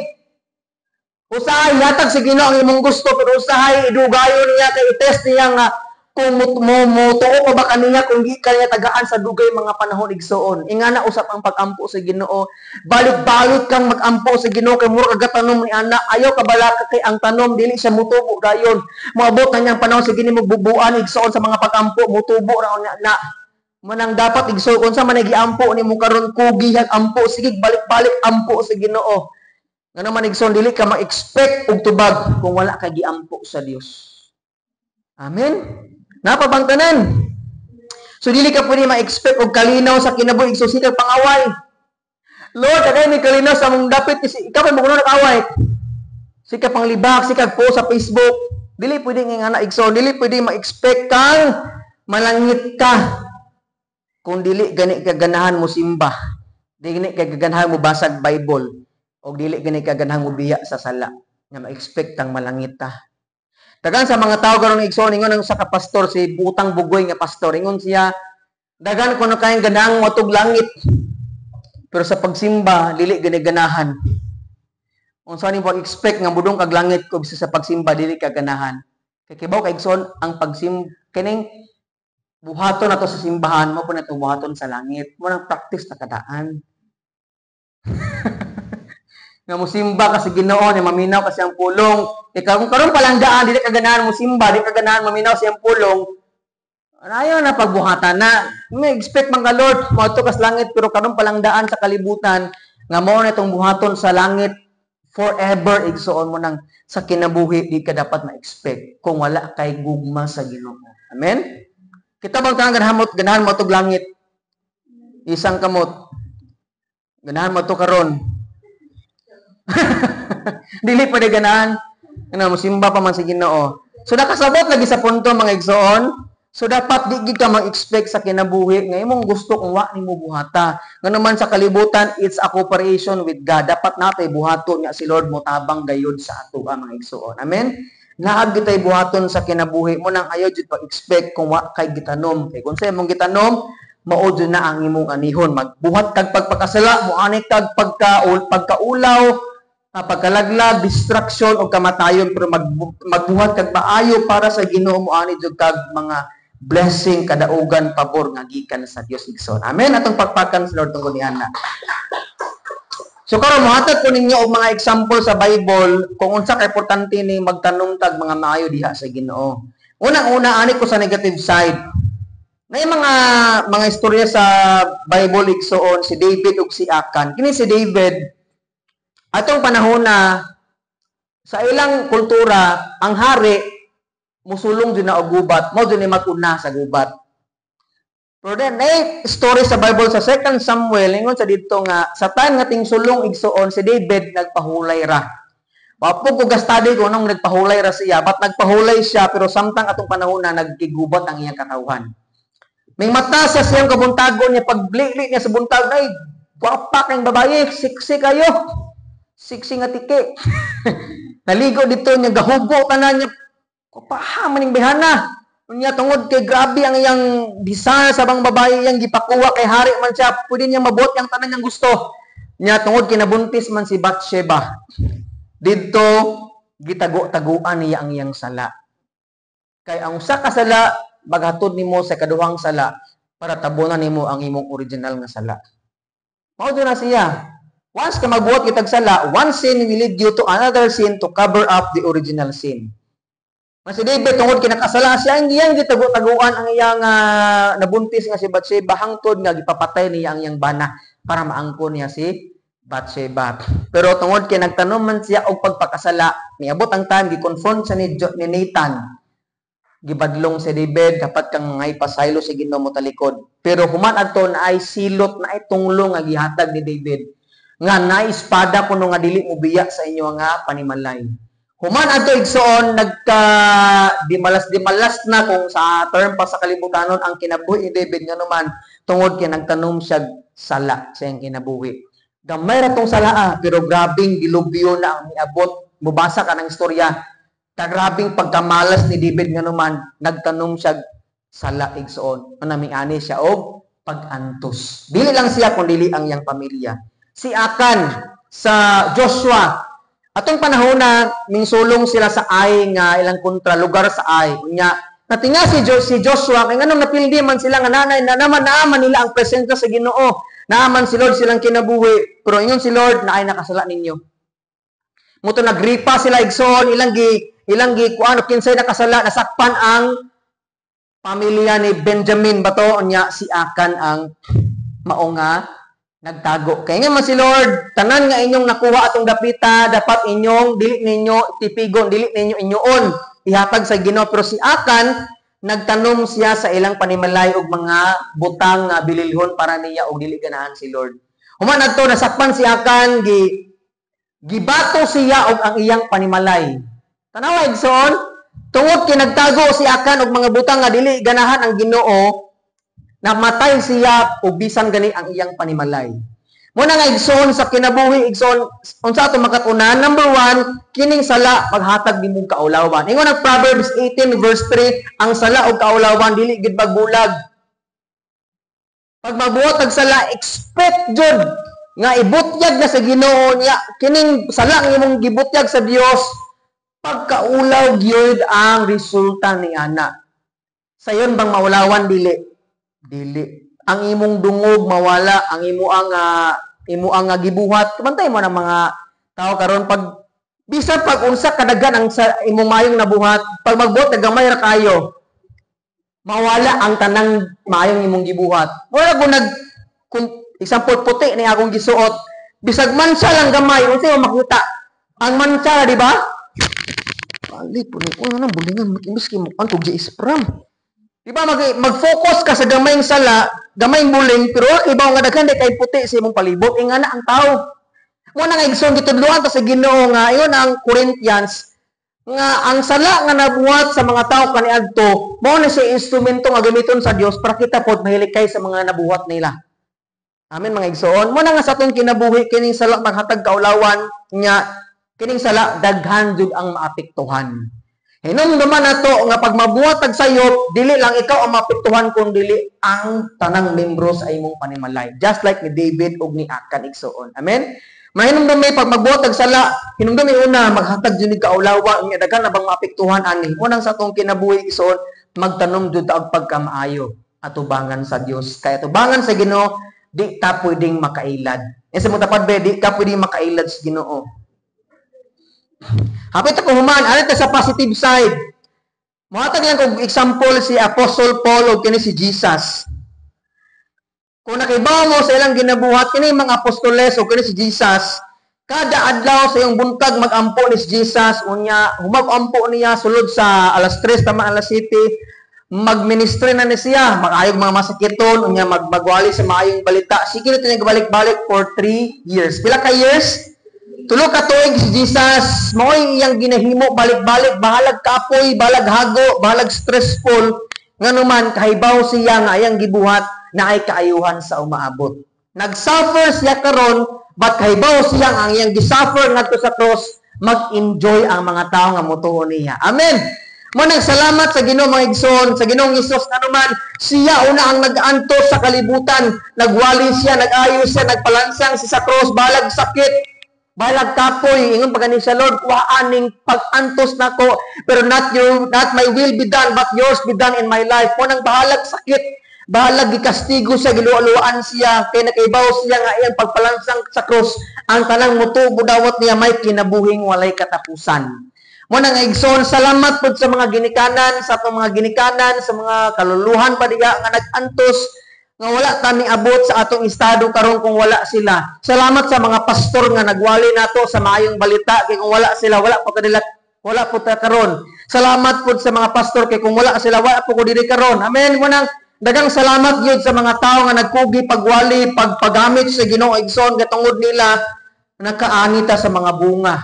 Usahay ihatag sa Ginoo ang imong gusto pero usahay idugayon niya kay i-test niya nga kung mo tuo ka ba kaniya kung di kaniya tagaan sa dugay mga panahon, igsoon. Ingana usap ang pag-ampo sa Ginoo. Balik-balik kang mag-ampo sa Ginoo kay mura kag tanom ni ana. Ayaw ka balaka kay ang tanom dili siya mutubo dayon. Moabot na niyang panahon sa Ginoo bubuan, igsoon, sa mga pag-ampo, mutubo ra unya na. Manang dapat, igsoon, unsa man giampo nimo karon, kugi ang ampo, sige balik-balik ampo sa Ginoo. Nga naman, igsoon, dili ka ma-expect og tubag kung wala ka giampo sa Dios. Amen. Napabang tanan. So dili ka pwede ma-expect og kalinaw sa kinabuhi, so sige pangaway. "Lord, kay mi kalinaw sa among dapit," kasi ikaw pa mo kuno nag-away. Sige panglibak, sige post sa Facebook. Dili pwede nga na, igsoon, dili pwede ma-expect kang malangit ka kung dili gani ka ganahan mo simba. Dili gani ka ganahan mo basag Bible o dili gani ka ganahan mo biya sa sala nga ma-expect kang malangit ta. Dagan sa mga tao karon, igsoon, ingon ang sa ka pastor, si Butang Bugoy nga pastor, ingon siya, "Dagan kuno kayong ganahang moadtog langit. Pero sa pagsimba, dili gani ganahan." Unsa ni pag-expect nga mudong kag langit kung sa pagsimba dili ka ganahan? Kay kibaw ka, igsoon, ang pagsim kining buhaton nato sa simbahan mo po na buhaton sa langit. Mo nang practice na kadaan. Nga musimba ka sa Ginoo, ni maminaw ka siyang pulong. Ikaw kung karon pa lang daan dili ka ganahan musimba, dili ka ganahan maminaw siyang pulong. Ayaw na pagbuhatan na. May expect man ka, "Lord, moadto ka sa langit," pero karon pa lang daan sa kalibutan nga mao na itong buhaton sa langit forever, igsoon, mo nang sa kinabuhi di ka dapat ma-expect kung wala kay gugma sa Ginoo. Amen? Kita bang tanang ganahan mo tog langit? Isang kamot. Ganahan mo to karon. Dili pa di ganahan. Ano, musimba pa man sa Ginoo. So nakasabot lagi sa punto, mga igsoon. So dapat di gid ka mag-expect sa kinabuhi nga imong gusto kung wa nimo buhata. Ngano man sa kalibutan, it's a cooperation with God. Dapat natay buhaton nga si Lord motabang gayud sa ato, mga igsoon. Amen. Naag gitay buhaton sa kinabuhi mo nang ayaw jud pag-expect kung wa kay gitanom. Kay kung sa imong gitanom, mao jud na ang imong anihon. Magbuhat kag pagpakasala, moani kag pagkaulaw, pagkalaglag, destruction o kamatayon, pero magbuhat kag maayo para sa Ginoo, moani jud kag mga blessing, kadaugan, pabor nga gikan sa Dios, igsoon. Amen. Atong pakpakan sa Lord tungod niana. So karon mohatag ko ninyo og mga example sa Bible kung unsa ka importante ni magtanom tag mga maayo diha sa Ginoo. Unang-una, ani ko sa negative side. May mga istorya sa Bible, igsoon, si David ug si Akan. Kini si David, atong panahon na sa ilang kultura, ang hari musulong jud na og gubat, mao jud ni mag-una sa gubat. Pero then, eh, story sa Bible sa 2 Samuel, ingon sa dito nga, sa time nga tingsulong, igsoon, si David nagpahulay ra. Wa po ko ga-study ko nung nagpahulay ra siya, but nagpahulay siya, pero samtang atong panahon na nagkigubat ang iyang katawhan. May mata sa siyang kabuntagon niya, pagbili niya sa buntag, ay, gwapa kang babae, sexy kayo. Sexy nga tiki. Naligo dito niya, gahugo tanan niya. Kupaha maning behana. Unya tungod kay grabe ang iyang desire sa bang babae, iyang gipakuha kay hari man siya, pwede niya mabuot yang tanan niyang gusto. Nya tungod kay nabuntis man si Bathsheba. Didto gitago-taguan niya ang iyang sala. Kay ang usa ka sala maghatod nimo sa kaduhang sala para tabunan nimo ang imong original nga sala. Mao na siya. Once ka magbuhat kitag sala, one sin will lead you to another sin to cover up the original sin. Mas si David, tungod kinakasala siya, ang iyang gitago-taguan ang iyang nabuntis nga si Bathsheba hangtod nga gipapatay niya ang iyang bana para maangkon niya si Bathsheba. Pero tungod kay nagtanom man siya og pagpakasala, niabot ang time gi-confront siya ni Nathan. Gibadlong si David, "Dapat kang ngay pasaylo sa Ginoo mo talikod." Pero human adto na ay silot na ay tunglong nga gihatag ni David nga na espada kuno nga dili mo biya sa inyo nga panimalay. Human adto, igsoon, nagka dimalas-dimalas na kung sa term pa sa kalibutanon ang kinabuhi ni David, nga naman tungod kay nagtanom siya sala sa iyang kinabuhi. Gamay ra tong sala pero grabing dilubyo na ang miabot. Mubasa ka ng istorya. Kagrabing pagkamalas ni David nga naman nagtanom siya sala, igsoon. Ano ani siya og pag-antos. Dili lang siya kun dili ang iyang pamilya. Si Akan sa Joshua. Atong panahon na mingsulong sila sa Ai nga ilang kontra lugar sa Ai. Unya natinga si Joshua kay nganong napildi man sila nga nanay na naman naaman nila ang presensya sa Ginoo. Naaman si Lord silang kinabuhi. Pero ingon si Lord na ay nakasala ninyo. Muto nagripa sila, igsoon, ilang gi kuano kinsay nakasala, nasakpan ang pamilya ni Benjamin bato. Unya si Akan ang mao nga nagtago. Kaya nga man si Lord, "Tanan nga inyong nakuha atong dapita, dapat inyong dili ninyo tipigon, dili ninyo inyoon, ihatag sa Ginoo." Pero si Akan, Nagtanom siya sa ilang panimalay og mga butang nga bililhon para niya og dili ganahan si Lord. Human adto, nasakpan si Akan, gibato siya og ang iyang panimalay. Tanawa, igsoon, tungod kay nagtago si Akan og mga butang nga dili ganahan ang Ginoo, namatay siya og bisan gani ang iyang panimalay. Muna nga, igsoon, sa kinabuhi, igsoon, unsa ato makatunan? Number one, kining sala maghatag nimong kaulawan. Ingon ang Proverbs 18 verse 3, ang sala og kaulawan dili gid magbulag. Pag magbuhat og sala, expect jud nga ibutyag na sa Ginoo niya kining sala nga imong gibutyag sa Dios, pagkaulaw gyud ang resulta ni ana. Sayon bang maulawan? Dili. Dili. Ang imong dungog mawala, ang imo ang gibuhat. Bantay mo ng mga tao karon, pag bisan pag unsa kadaghan ang sa imong mayong nabuhat, pag magbuhat na gamay ra kayo, mawala ang tanang maayong imong gibuhat. Wala ko nag kung example, puti ni akong gisuot, bisag mansa lang gamay, unsa mo makita? Ang mansa, di ba? Balik po ni ko nang bulingan, imbes kay mo kog pram. Di ba mag-focus ka sa gamayng sala, gamayng buling, pero wa kibaw nga daghan kay puti sa imong palibot, ingana ang tao. Mo na nga, igsoon, gitudloan ta sa Ginoo nga ingon ang Corinthians nga ang sala nga nabuhat sa mga tao kaniadto, mao na siya instrumento nga gamiton sa Dios para kita pod mahilikay sa mga nabuhat nila. Amen, mga igsoon. Mo na nga sa atong kinabuhi, kining sala maghatag kaulawan nya, kining sala daghan jud ang maapektuhan. Hinumduman nato nga pag mabuhat tag sayop, dili lang ikaw ang maapektuhan kun dili ang tanang membro sa imong panimalay. Just like ni David ug ni Akan, igsoon. Amen. Mahinumdumi, pag magbuhat tag sala, hinumdumi una, maghatag jud ni kaulawa nya daghan na bang maapektuhan ani. Unang sa atong kinabuhi, igsoon, magtanom jud ta og pagkamaayo atubangan sa Dios. Kay atubangan sa Ginoo, di ta pwedeng makailad. Sa mo tapad be, di ka pwedeng makailad sa Ginoo. Hapit ako human, ano ta sa positive side? Mohatag lang kog example si Apostle Paul o kini si Jesus. Kung nakibaw mo sa ilang ginabuhat, kini mga apostoles o kini si Jesus, kada adlaw sa iyong buntag magampo ni si Jesus, unya humag-ampo niya sulod sa alas 3 tama alas 7, magministry na ni siya, mag-ayog mga masakiton, unya magwali sa maayong balita. Sige na ito balik-balik for 3 years. Pila ka years? 3 ka tuig si Jesus, mao'y iyang ginahimo balik-balik, bahalag kapoy, bahalag hago, bahalag stressful, nganuman kahibaw siya nga iyang gibuhat na ay kaayuhan sa umaabot. Nag-suffer siya karon, but kahibaw siya ang iyang gisuffer ngadto sa cross, mag-enjoy ang mga tao nga motuo niya. Amen. Mo nang salamat sa Ginoo, mga igsoon, sa Ginoong Hesus, nganuman siya una ang nag-antos sa kalibutan, nagwali siya, nag-ayo siya, nagpalansang siya sa cross, balag sakit, balag kapoy, ingon pa gani siya, "Lord, kuhaan ning pag-antos nako, pero not my will be done, but yours be done in my life." Mo nang bahalag sakit, bahalag gikastigo siya, giluwa-luwaan siya, kay nakaibaw siya nga iyang pagpalansang sa cross, ang tanang mutuo dawat niya may kinabuhing walay katapusan. Mo nang, igsoon, salamat pud sa mga ginikanan, sa atong mga ginikanan, sa mga kaluluhan pa diha nga nag-antos nga wala kami abot sa atong estado karon kung wala sila. Salamat sa mga pastor nga nagwali nato sa maayong balita kay kung wala sila, wala po kadila, wala po ta karon. Salamat pud sa mga pastor kay kung wala sila, wala po ko diri karon. Amen. Mo nang daghang salamat gyud sa mga tao nga nagkugi pagwali, pagpagamit sa Ginoo, igsoon, katungod nila nakaani ta sa mga bunga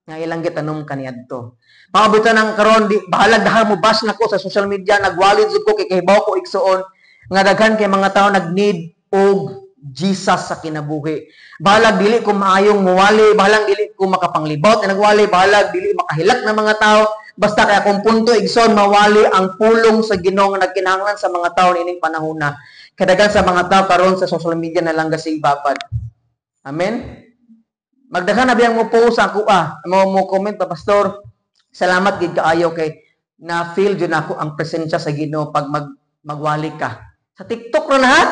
nga ilang gitanom kaniadto. Paabot ng karon, di bahalag dahar mo bash nako sa social media, nagwali jud ko kay kahibaw ko, igsoon, nga daghan kay mga tao nag-need og Jesus sa kinabuhi. Bahalag dili ko maayong muwali, bahalag dili ko makapanglibot na nagwali, bahalag dili makahilak ng mga tao. Basta kay akong punto, igsoon, mawali ang pulong sa Ginoo nga nagkinahanglan sa mga tao niining panahon na. Kadaghan sa mga tao karon sa social media na lang gasing babad. Amen. Magdaghan na biyang mo post ako mo mo comment pa, "Pastor, salamat gid kaayo kay na feel jud nako ang presensya sa Ginoo pag magwali ka." Sa TikTok ra na ha.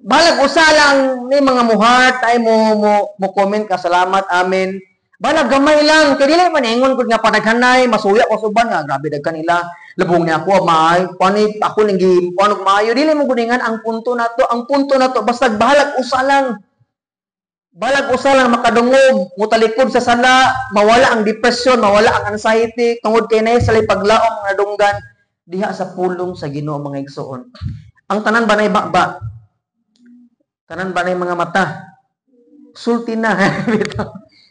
Balag usa lang ni mga muheart ay mo mo mo comment ka, "Salamat, amen." Balag gamay lang kay dili man ingon kud nga padaghanay masuya ko suban nga grabe daghan nila labong niya ako maay pani ako ning gi og maayo, dili mo guningan ang punto nato. Ang punto nato, basta bahalag usa lang. Balag usa lang makadungog, mutalikod sa sala, mawala ang depression, mawala ang anxiety, tungod kay naay sa paglaom nga nadunggan. Diha sa pulong sa Ginoo, mga igsoon. Ang tanan ba nay baba? Tanan ba nay mga mata? Sulti na.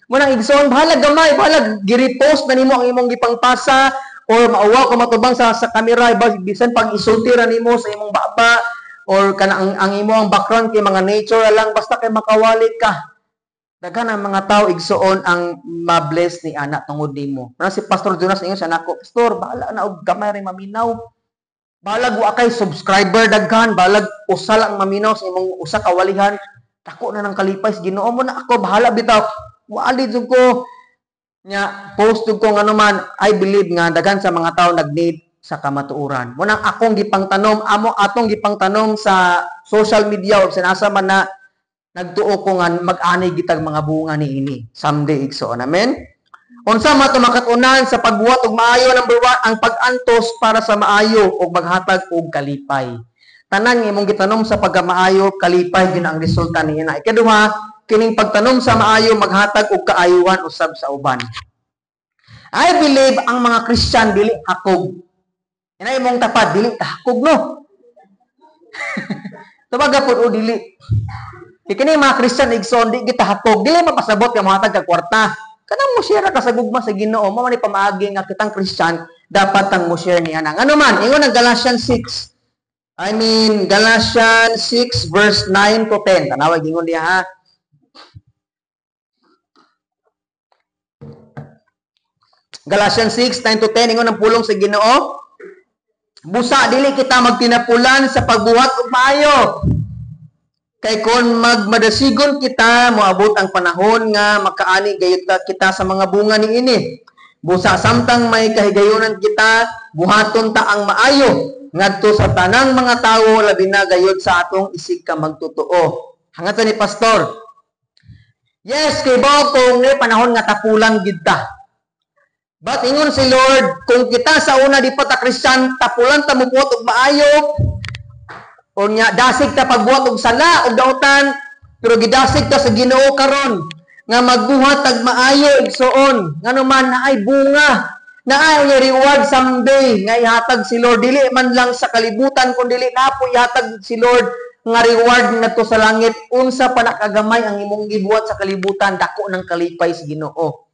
Munang igsoon, bahalag gamay, bahalag gi-repost na nimo ang imong gipangpasa or mauwaw ka matubang sa kamera, bisan pag isulti ra nimo sa imong baba or kana ang imo ang background kay mga nature lang, basta kay makawali ka. Daghan ang mga tao, igsoon, ang ma-bless ni ana tungod nimo. Pero si Pastor Jonas, ingon siya nako, "Pastor, bahala na og gamay rin maminaw. Balag wa kay subscriber daghan, balag usa lang maminaw sa imong usa ka walihan. Dako na ng kalipay sa Ginoo mo na ako, bahala bitaw. Wali jud ko nya post jud ko." Ngano man, I believe nga daghan sa mga tao nag-need sa kamatuoran. Mo nang akong gipangtanom, amo atong gipangtanom sa social media or sinasa man na, nagtuo ko nga mag-ani gitag mga bunga ni ini someday, igsoon. Amen. Unsa man tumakaton-an sa pagbuhat og maayo? Number one, ang pag-antos para sa maayo og maghatag og kalipay. Tanan nga imong gitanom sa pagkamaayo, kalipay gyud ang resulta niya. Ikaduha, kining pagtanom sa maayo maghatag og kaayuhan usab sa uban. I believe ang mga Christian dili hakog. Ina imong tapad, dili ka hakog, no? Tubaga pud o dili? Kay kini mga Christian, igsoon, di kita hakog, dili mapasabot nga mohatag kag kwarta. Kanang mo share ka sa gugma sa Ginoo, mao man ni pamaagi nga kitang Christian dapat tang mo share niya na. Ngano man, ingon ang Galatians 6. I mean, Galatians 6 verse 9 to 10. Tanawa gingon diha ha. Galatians 6, 9 to 10, ingon ang pulong sa Ginoo. Busa dili kita magtinapulan sa pagbuhat og maayo. Kay kon magmadasigon kita, moabot ang panahon nga makaani gayud kita sa mga bunga niini. Busa samtang may kahigayunan kita, buhaton ta ang maayo ngadto sa tanang mga tawo, labi na gayud sa atong isig ka magtotoo. Hangat ni pastor. Yes, kay ba kung ni panahon nga tapulan gid ta. But ingon si Lord, kung kita sa una di pa ta Christian, tapulan ta mobuhat og maayo, o nya dasig ta pagbuhat og sala og dautan, pero gidasig ta sa Ginoo karon nga magbuhat tag maayo, igsoon. Ngano man, naay bunga, naay nga reward someday nga ihatag si Lord, dili man lang sa kalibutan kun dili na po ihatag si Lord nga reward ngadto sa langit. Unsa pa nakagamay ang imong gibuhat sa kalibutan, dako ng kalipay sa Ginoo.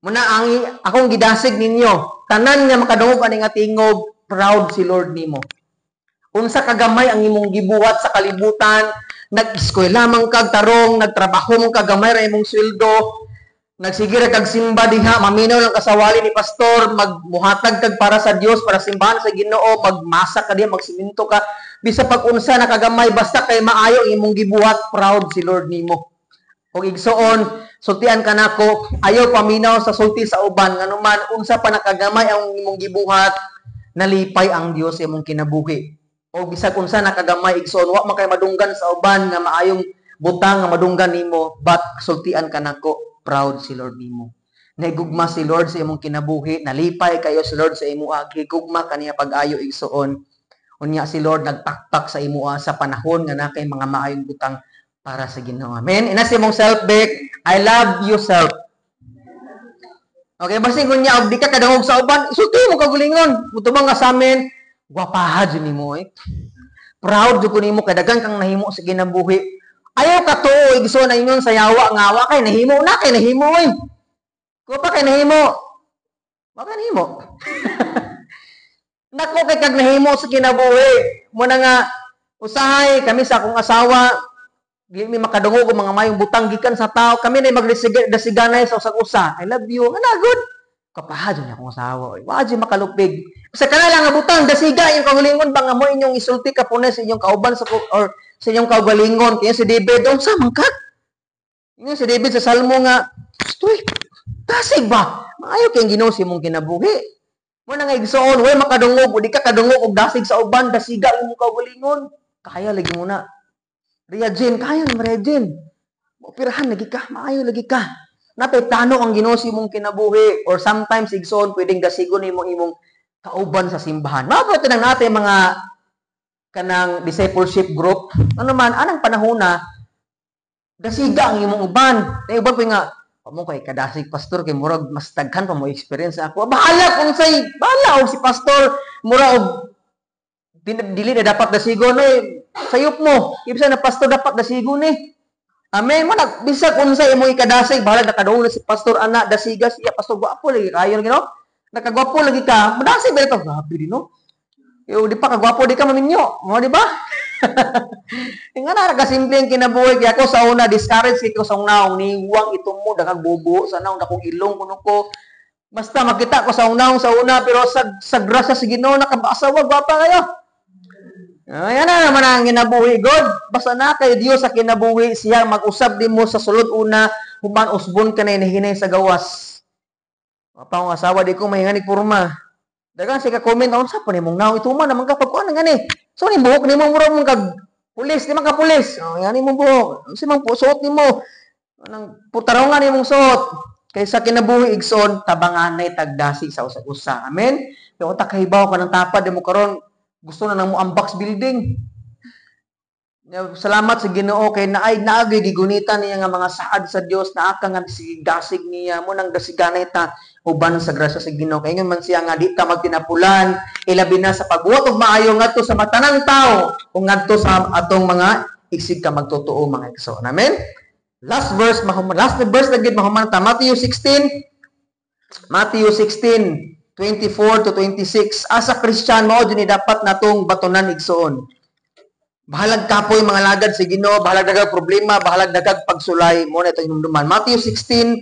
Muna ang akong gidasig ninyo, tanan nga makadungog ani nga tingog, proud si Lord nimo. Unsa kagamay ang imong gibuhat sa kalibutan, nag-eskwela man kag tarong, nagtrabaho man kag gamay ra imong sweldo, nagsige ra kag simba diha, maminaw lang kasawali ni pastor, magmuhatag kag para sa Dios, para simbahan sa Ginoo, magmasa ka diha, magsiminto ka, bisa pag unsa nakagamay, basta kay maayo ang imong gibuhat, proud si Lord nimo. Og igsoon, sultian ka nako, ayaw paminaw sa sulti sa uban, nganuman unsa pa nakagamay ang imong gibuhat, nalipay ang Dios sa imong kinabuhi. O bisag unsa nakagamay, igsoon, wa man kay madunggan sa uban nga maayong butang nga madunggan nimo, but sultian ka nako, proud si Lord nimo. Nahigugma si Lord sa imong kinabuhi, nalipay kayo si Lord sa imo, gigugma kaniya pag-ayo, igsoon. Unya si Lord nagpakpak sa imo sa panahon nga na kay mga maayong butang para sa Ginoo. Amen. Ina si imong self bek, I love you self. Okay, basin kunya og di ka kadungog sa uban, isulti mo kagulingon. Mutubang ka sa amin, gwapaha jud nimo eh. Proud jud ko nimo kay daghan kang nahimo sa kinabuhi. Ayaw ka tuo, igsoon, na ingon sa yawa nga wa kay nahimo na kay nahimo eh. Ko pa kay nahimo. Wa kay nahimo. Nako kay kag nahimo sa kinabuhi. Muna nga usahay kami sa akong asawa dili mi makadungog og mga mayong butang gikan sa tao, kami na magdasiganay sa usag-usa. I love you. Ana good. Kapaha jud akong asawa oy. Wa jud makalupig. Sa kana lang nga butang dasiga inyong kaugalingon ba nga mo inyong isulti kapunay sa inyong kauban sa or sa inyong kaugalingon. Kaya si David, unsa man ka? Ingon si David sa Salmo nga, "Tuy, dasig ba? Maayo kay Ginoo sa imong kinabuhi." Mo na nga igsoon, way makadungog o di ka kadungog og dasig sa uban, dasiga imong kaugalingon. Kaya lagi mo na. Ria Jane, kaya ni Maria Jane. Operahan lagi ka, maayo lagi ka. Napay plano ang Ginoo sa imong kinabuhi, or sometimes, igsoon, pwedeng dasigon nimo imong kauban sa simbahan. Mao nang natin mga kanang discipleship group. Ano man anang panahon na dasiga ang imong uban. Nay uban pa nga Wa mo kay kadasig, pastor, kay murag mas daghan pa mo experience ako. Bahala kung say, bahala og si pastor mura og dili na dapat dasigon eh. Sayop mo. Ibsa na pastor dapat dasigon eh. Amen mo na bisag unsa imo ikadasig, bahala nakadungog na si pastor ana dasiga siya, pastor gwapo lagi kayo lagi no. Nakagwapo lagi ka, madasig ba ito? Grabe din no. Yo, di pa kagwapo di ka maminyo. Mo di ba? Nga na kasimple ang kinabuhi kaya ako sa una discourage kay ko sa naong niwang ito mo dakag bubo sa naong dakong ilong kuno ko. Basta makita ko sa naong sa una, pero sa grasya sa Ginoo nakaasawa, gwapa kayo. Ayan na naman ang kinabuhi, God. Basta na kay Dios sa kinabuhi, siya mag-usab din mo sa sulod una, human usbon ka na hinahinay sa gawas. Apa akong asawa, di ko mahinganig porma. Dagan siya ka-comment, unsa pa nimong naong ito man naman kapag kuan ngani. So ni buhok nimo mura mong kag pulis, di man ka pulis. Oh, ngani mong buhok. Unsa man suot nimo? Anang putarongan nimong suot. Kaysa kinabuhi igsoon, tabanganay tagdasi sa usa-usa. Amen. Pero ta kahibaw ka ng tapad mo karon, gusto na nang mo unbox building. Salamat sa Ginoo kay naay naagay gigunitan niya nga mga saad sa Dios na aka nga dasig niya mo nang dasiganay ta uban sa grasya sa Ginoo. Kay ingon man siya nga di ta magtinapulan ilabi na sa pagbuhat og maayo ngadto sa matanang tawo ug ngadto sa atong mga iksig ka magtotoo mga igsoon. Amen. Last verse mahuman, last verse na gid mahuman ta, Matthew 16, Matthew 16:24 to 26. As a Christian, mao jud ni dapat natong batunan igsoon. Bahalag kapoy mga lagad sa Ginoo, bahalag dagag problema, bahalag dagag pagsulay, mo na ito hinumduman. Matthew 16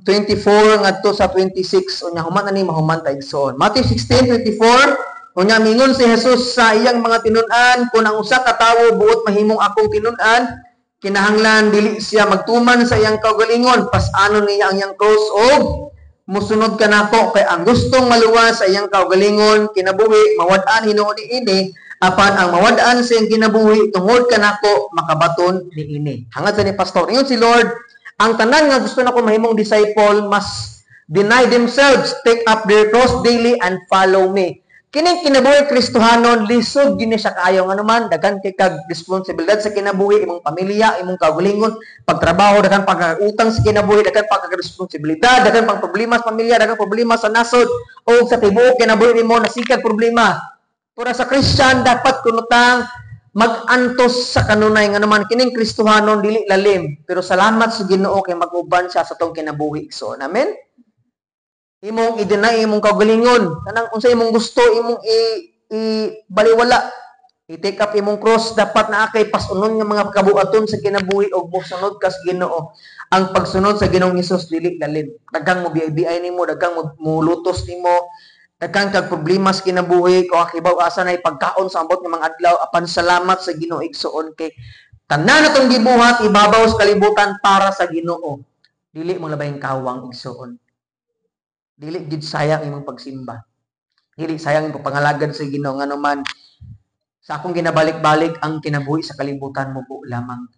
24 ngadto sa 26, unya human ani mahuman ta igsoon. Matthew 16:24, unya mingon si Jesus sa iyang mga tinun-an, "Kung ang usa ka tawo buot mahimong akong tinun-an, kinahanglan dili siya magtuman sa iyang kaugalingon, pas-anon niya ang iyang cross og musunod kanako, kay ang gustong maluwas sa iyang kaugalingon kinabuhi mawad-an hinuon niini, apan ang mawad-an sa iyang kinabuhi tungod kanako makabaton niini." Hangad sa ni pastor, ingon si Lord, ang tanan nga gusto nako mahimong disciple must deny themselves, take up their cross daily and follow me. Kining kinabuhi Kristohanon, lisod gini siya kaayo, ngano man daghan kay kag responsibilidad sa kinabuhi, imong pamilya, imong kaugalingon, pagtrabaho, daghan pagkautang sa kinabuhi, daghan pagka-responsibilidad, daghan pang problema sa pamilya, daghan problema sa nasod o sa tibuok kinabuhi nimo nasikag problema. Pero sa Christian dapat kunutang mag-antos sa kanunay, ngano man kining Kristohanon dili lalim, pero salamat sa Ginoo kay mag-uban siya sa atong kinabuhi. So, amen. Imong i-deny imong kaugalingon, kanang unsa imong gusto imong i baliwala, i-take up imong cross. Dapat naa kay pasunon nga mga kabuhaton sa kinabuhi og mosunod ka sa Ginoo. Ang pagsunod sa Ginoong Hesus dili lalim, daghang mo biay nimo, daghang mo mulutos nimo, daghan kag problema sa kinabuhi, kung akibaw asa na pagkaon sa ambot nga mga adlaw, apan salamat sa Ginoo igsoon kay tanan natong gibuhat ibabaw sa kalibutan para sa Ginoo. Dili mo labayng kawang igsoon. Dili gid sayang imong pagsimba. Dili sayang imong pangalagad sa Ginoo, ngano man sa akong ginabalik-balik ang kinabuhi sa kalibutan mo bu lamang.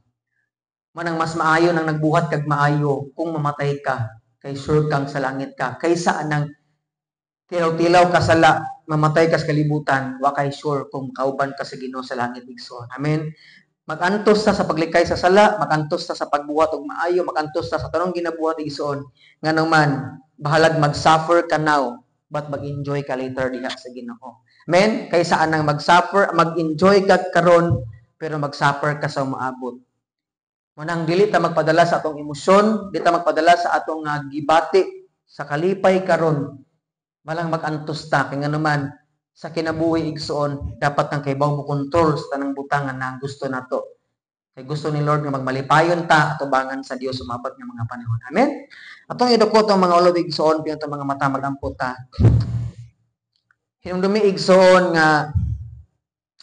Manang mas maayo nang nagbuhat kag maayo kung mamatay ka kay sure kang sa langit ka kaysa anang tilaw-tilaw ka sala, mamatay ka sa kalibutan, wa kay sure kung kauban ka sa Ginoo sa langit igsoon. Amen. Magantos ta sa paglikay sa sala, magantos ta sa pagbuhat og maayo, magantos ta sa tanong ginabuhat igsoon. Ngano man, bahalag mag-suffer ka now, but mag-enjoy ka later diha sa Ginoo. Amen? Kaysa anang mag-suffer, mag-enjoy ka karon pero mag-suffer ka sa umaabot. Manang dili ta magpadala sa atong emosyon, dili ta magpadala sa atong gibati sa kalipay karon. Malang mag-antos ta kay ngano man sa kinabuhi igsoon dapat kang kaybaw mo kontrol sa tanang butangan na ang gusto nato. Kay gusto ni Lord nga magmalipayon ta atubangan sa Dios umabot nga mga panahon. Amen. Atong idukot ang mga ulo igsoon, piyong mga mata, magampo ta. Hinumdumi igsoon nga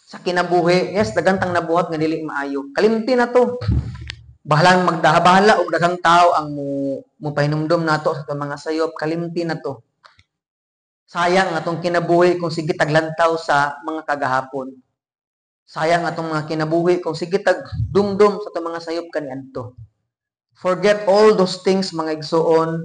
sa kinabuhi, yes, daghan tang nabuhat nga dili maayo. Kalimti na to. Bahalang magdahabahala og daghang tao ang mo mopahinumdom nato sa atong mga sayop, kalimti na to. Sayang ang atong kinabuhi kung sige taglantaw sa mga kagahapon. Sayang atong mga kinabuhi kung sige tag dumdum sa atong mga sayop kaniadto. Forget all those things, mga igsoon.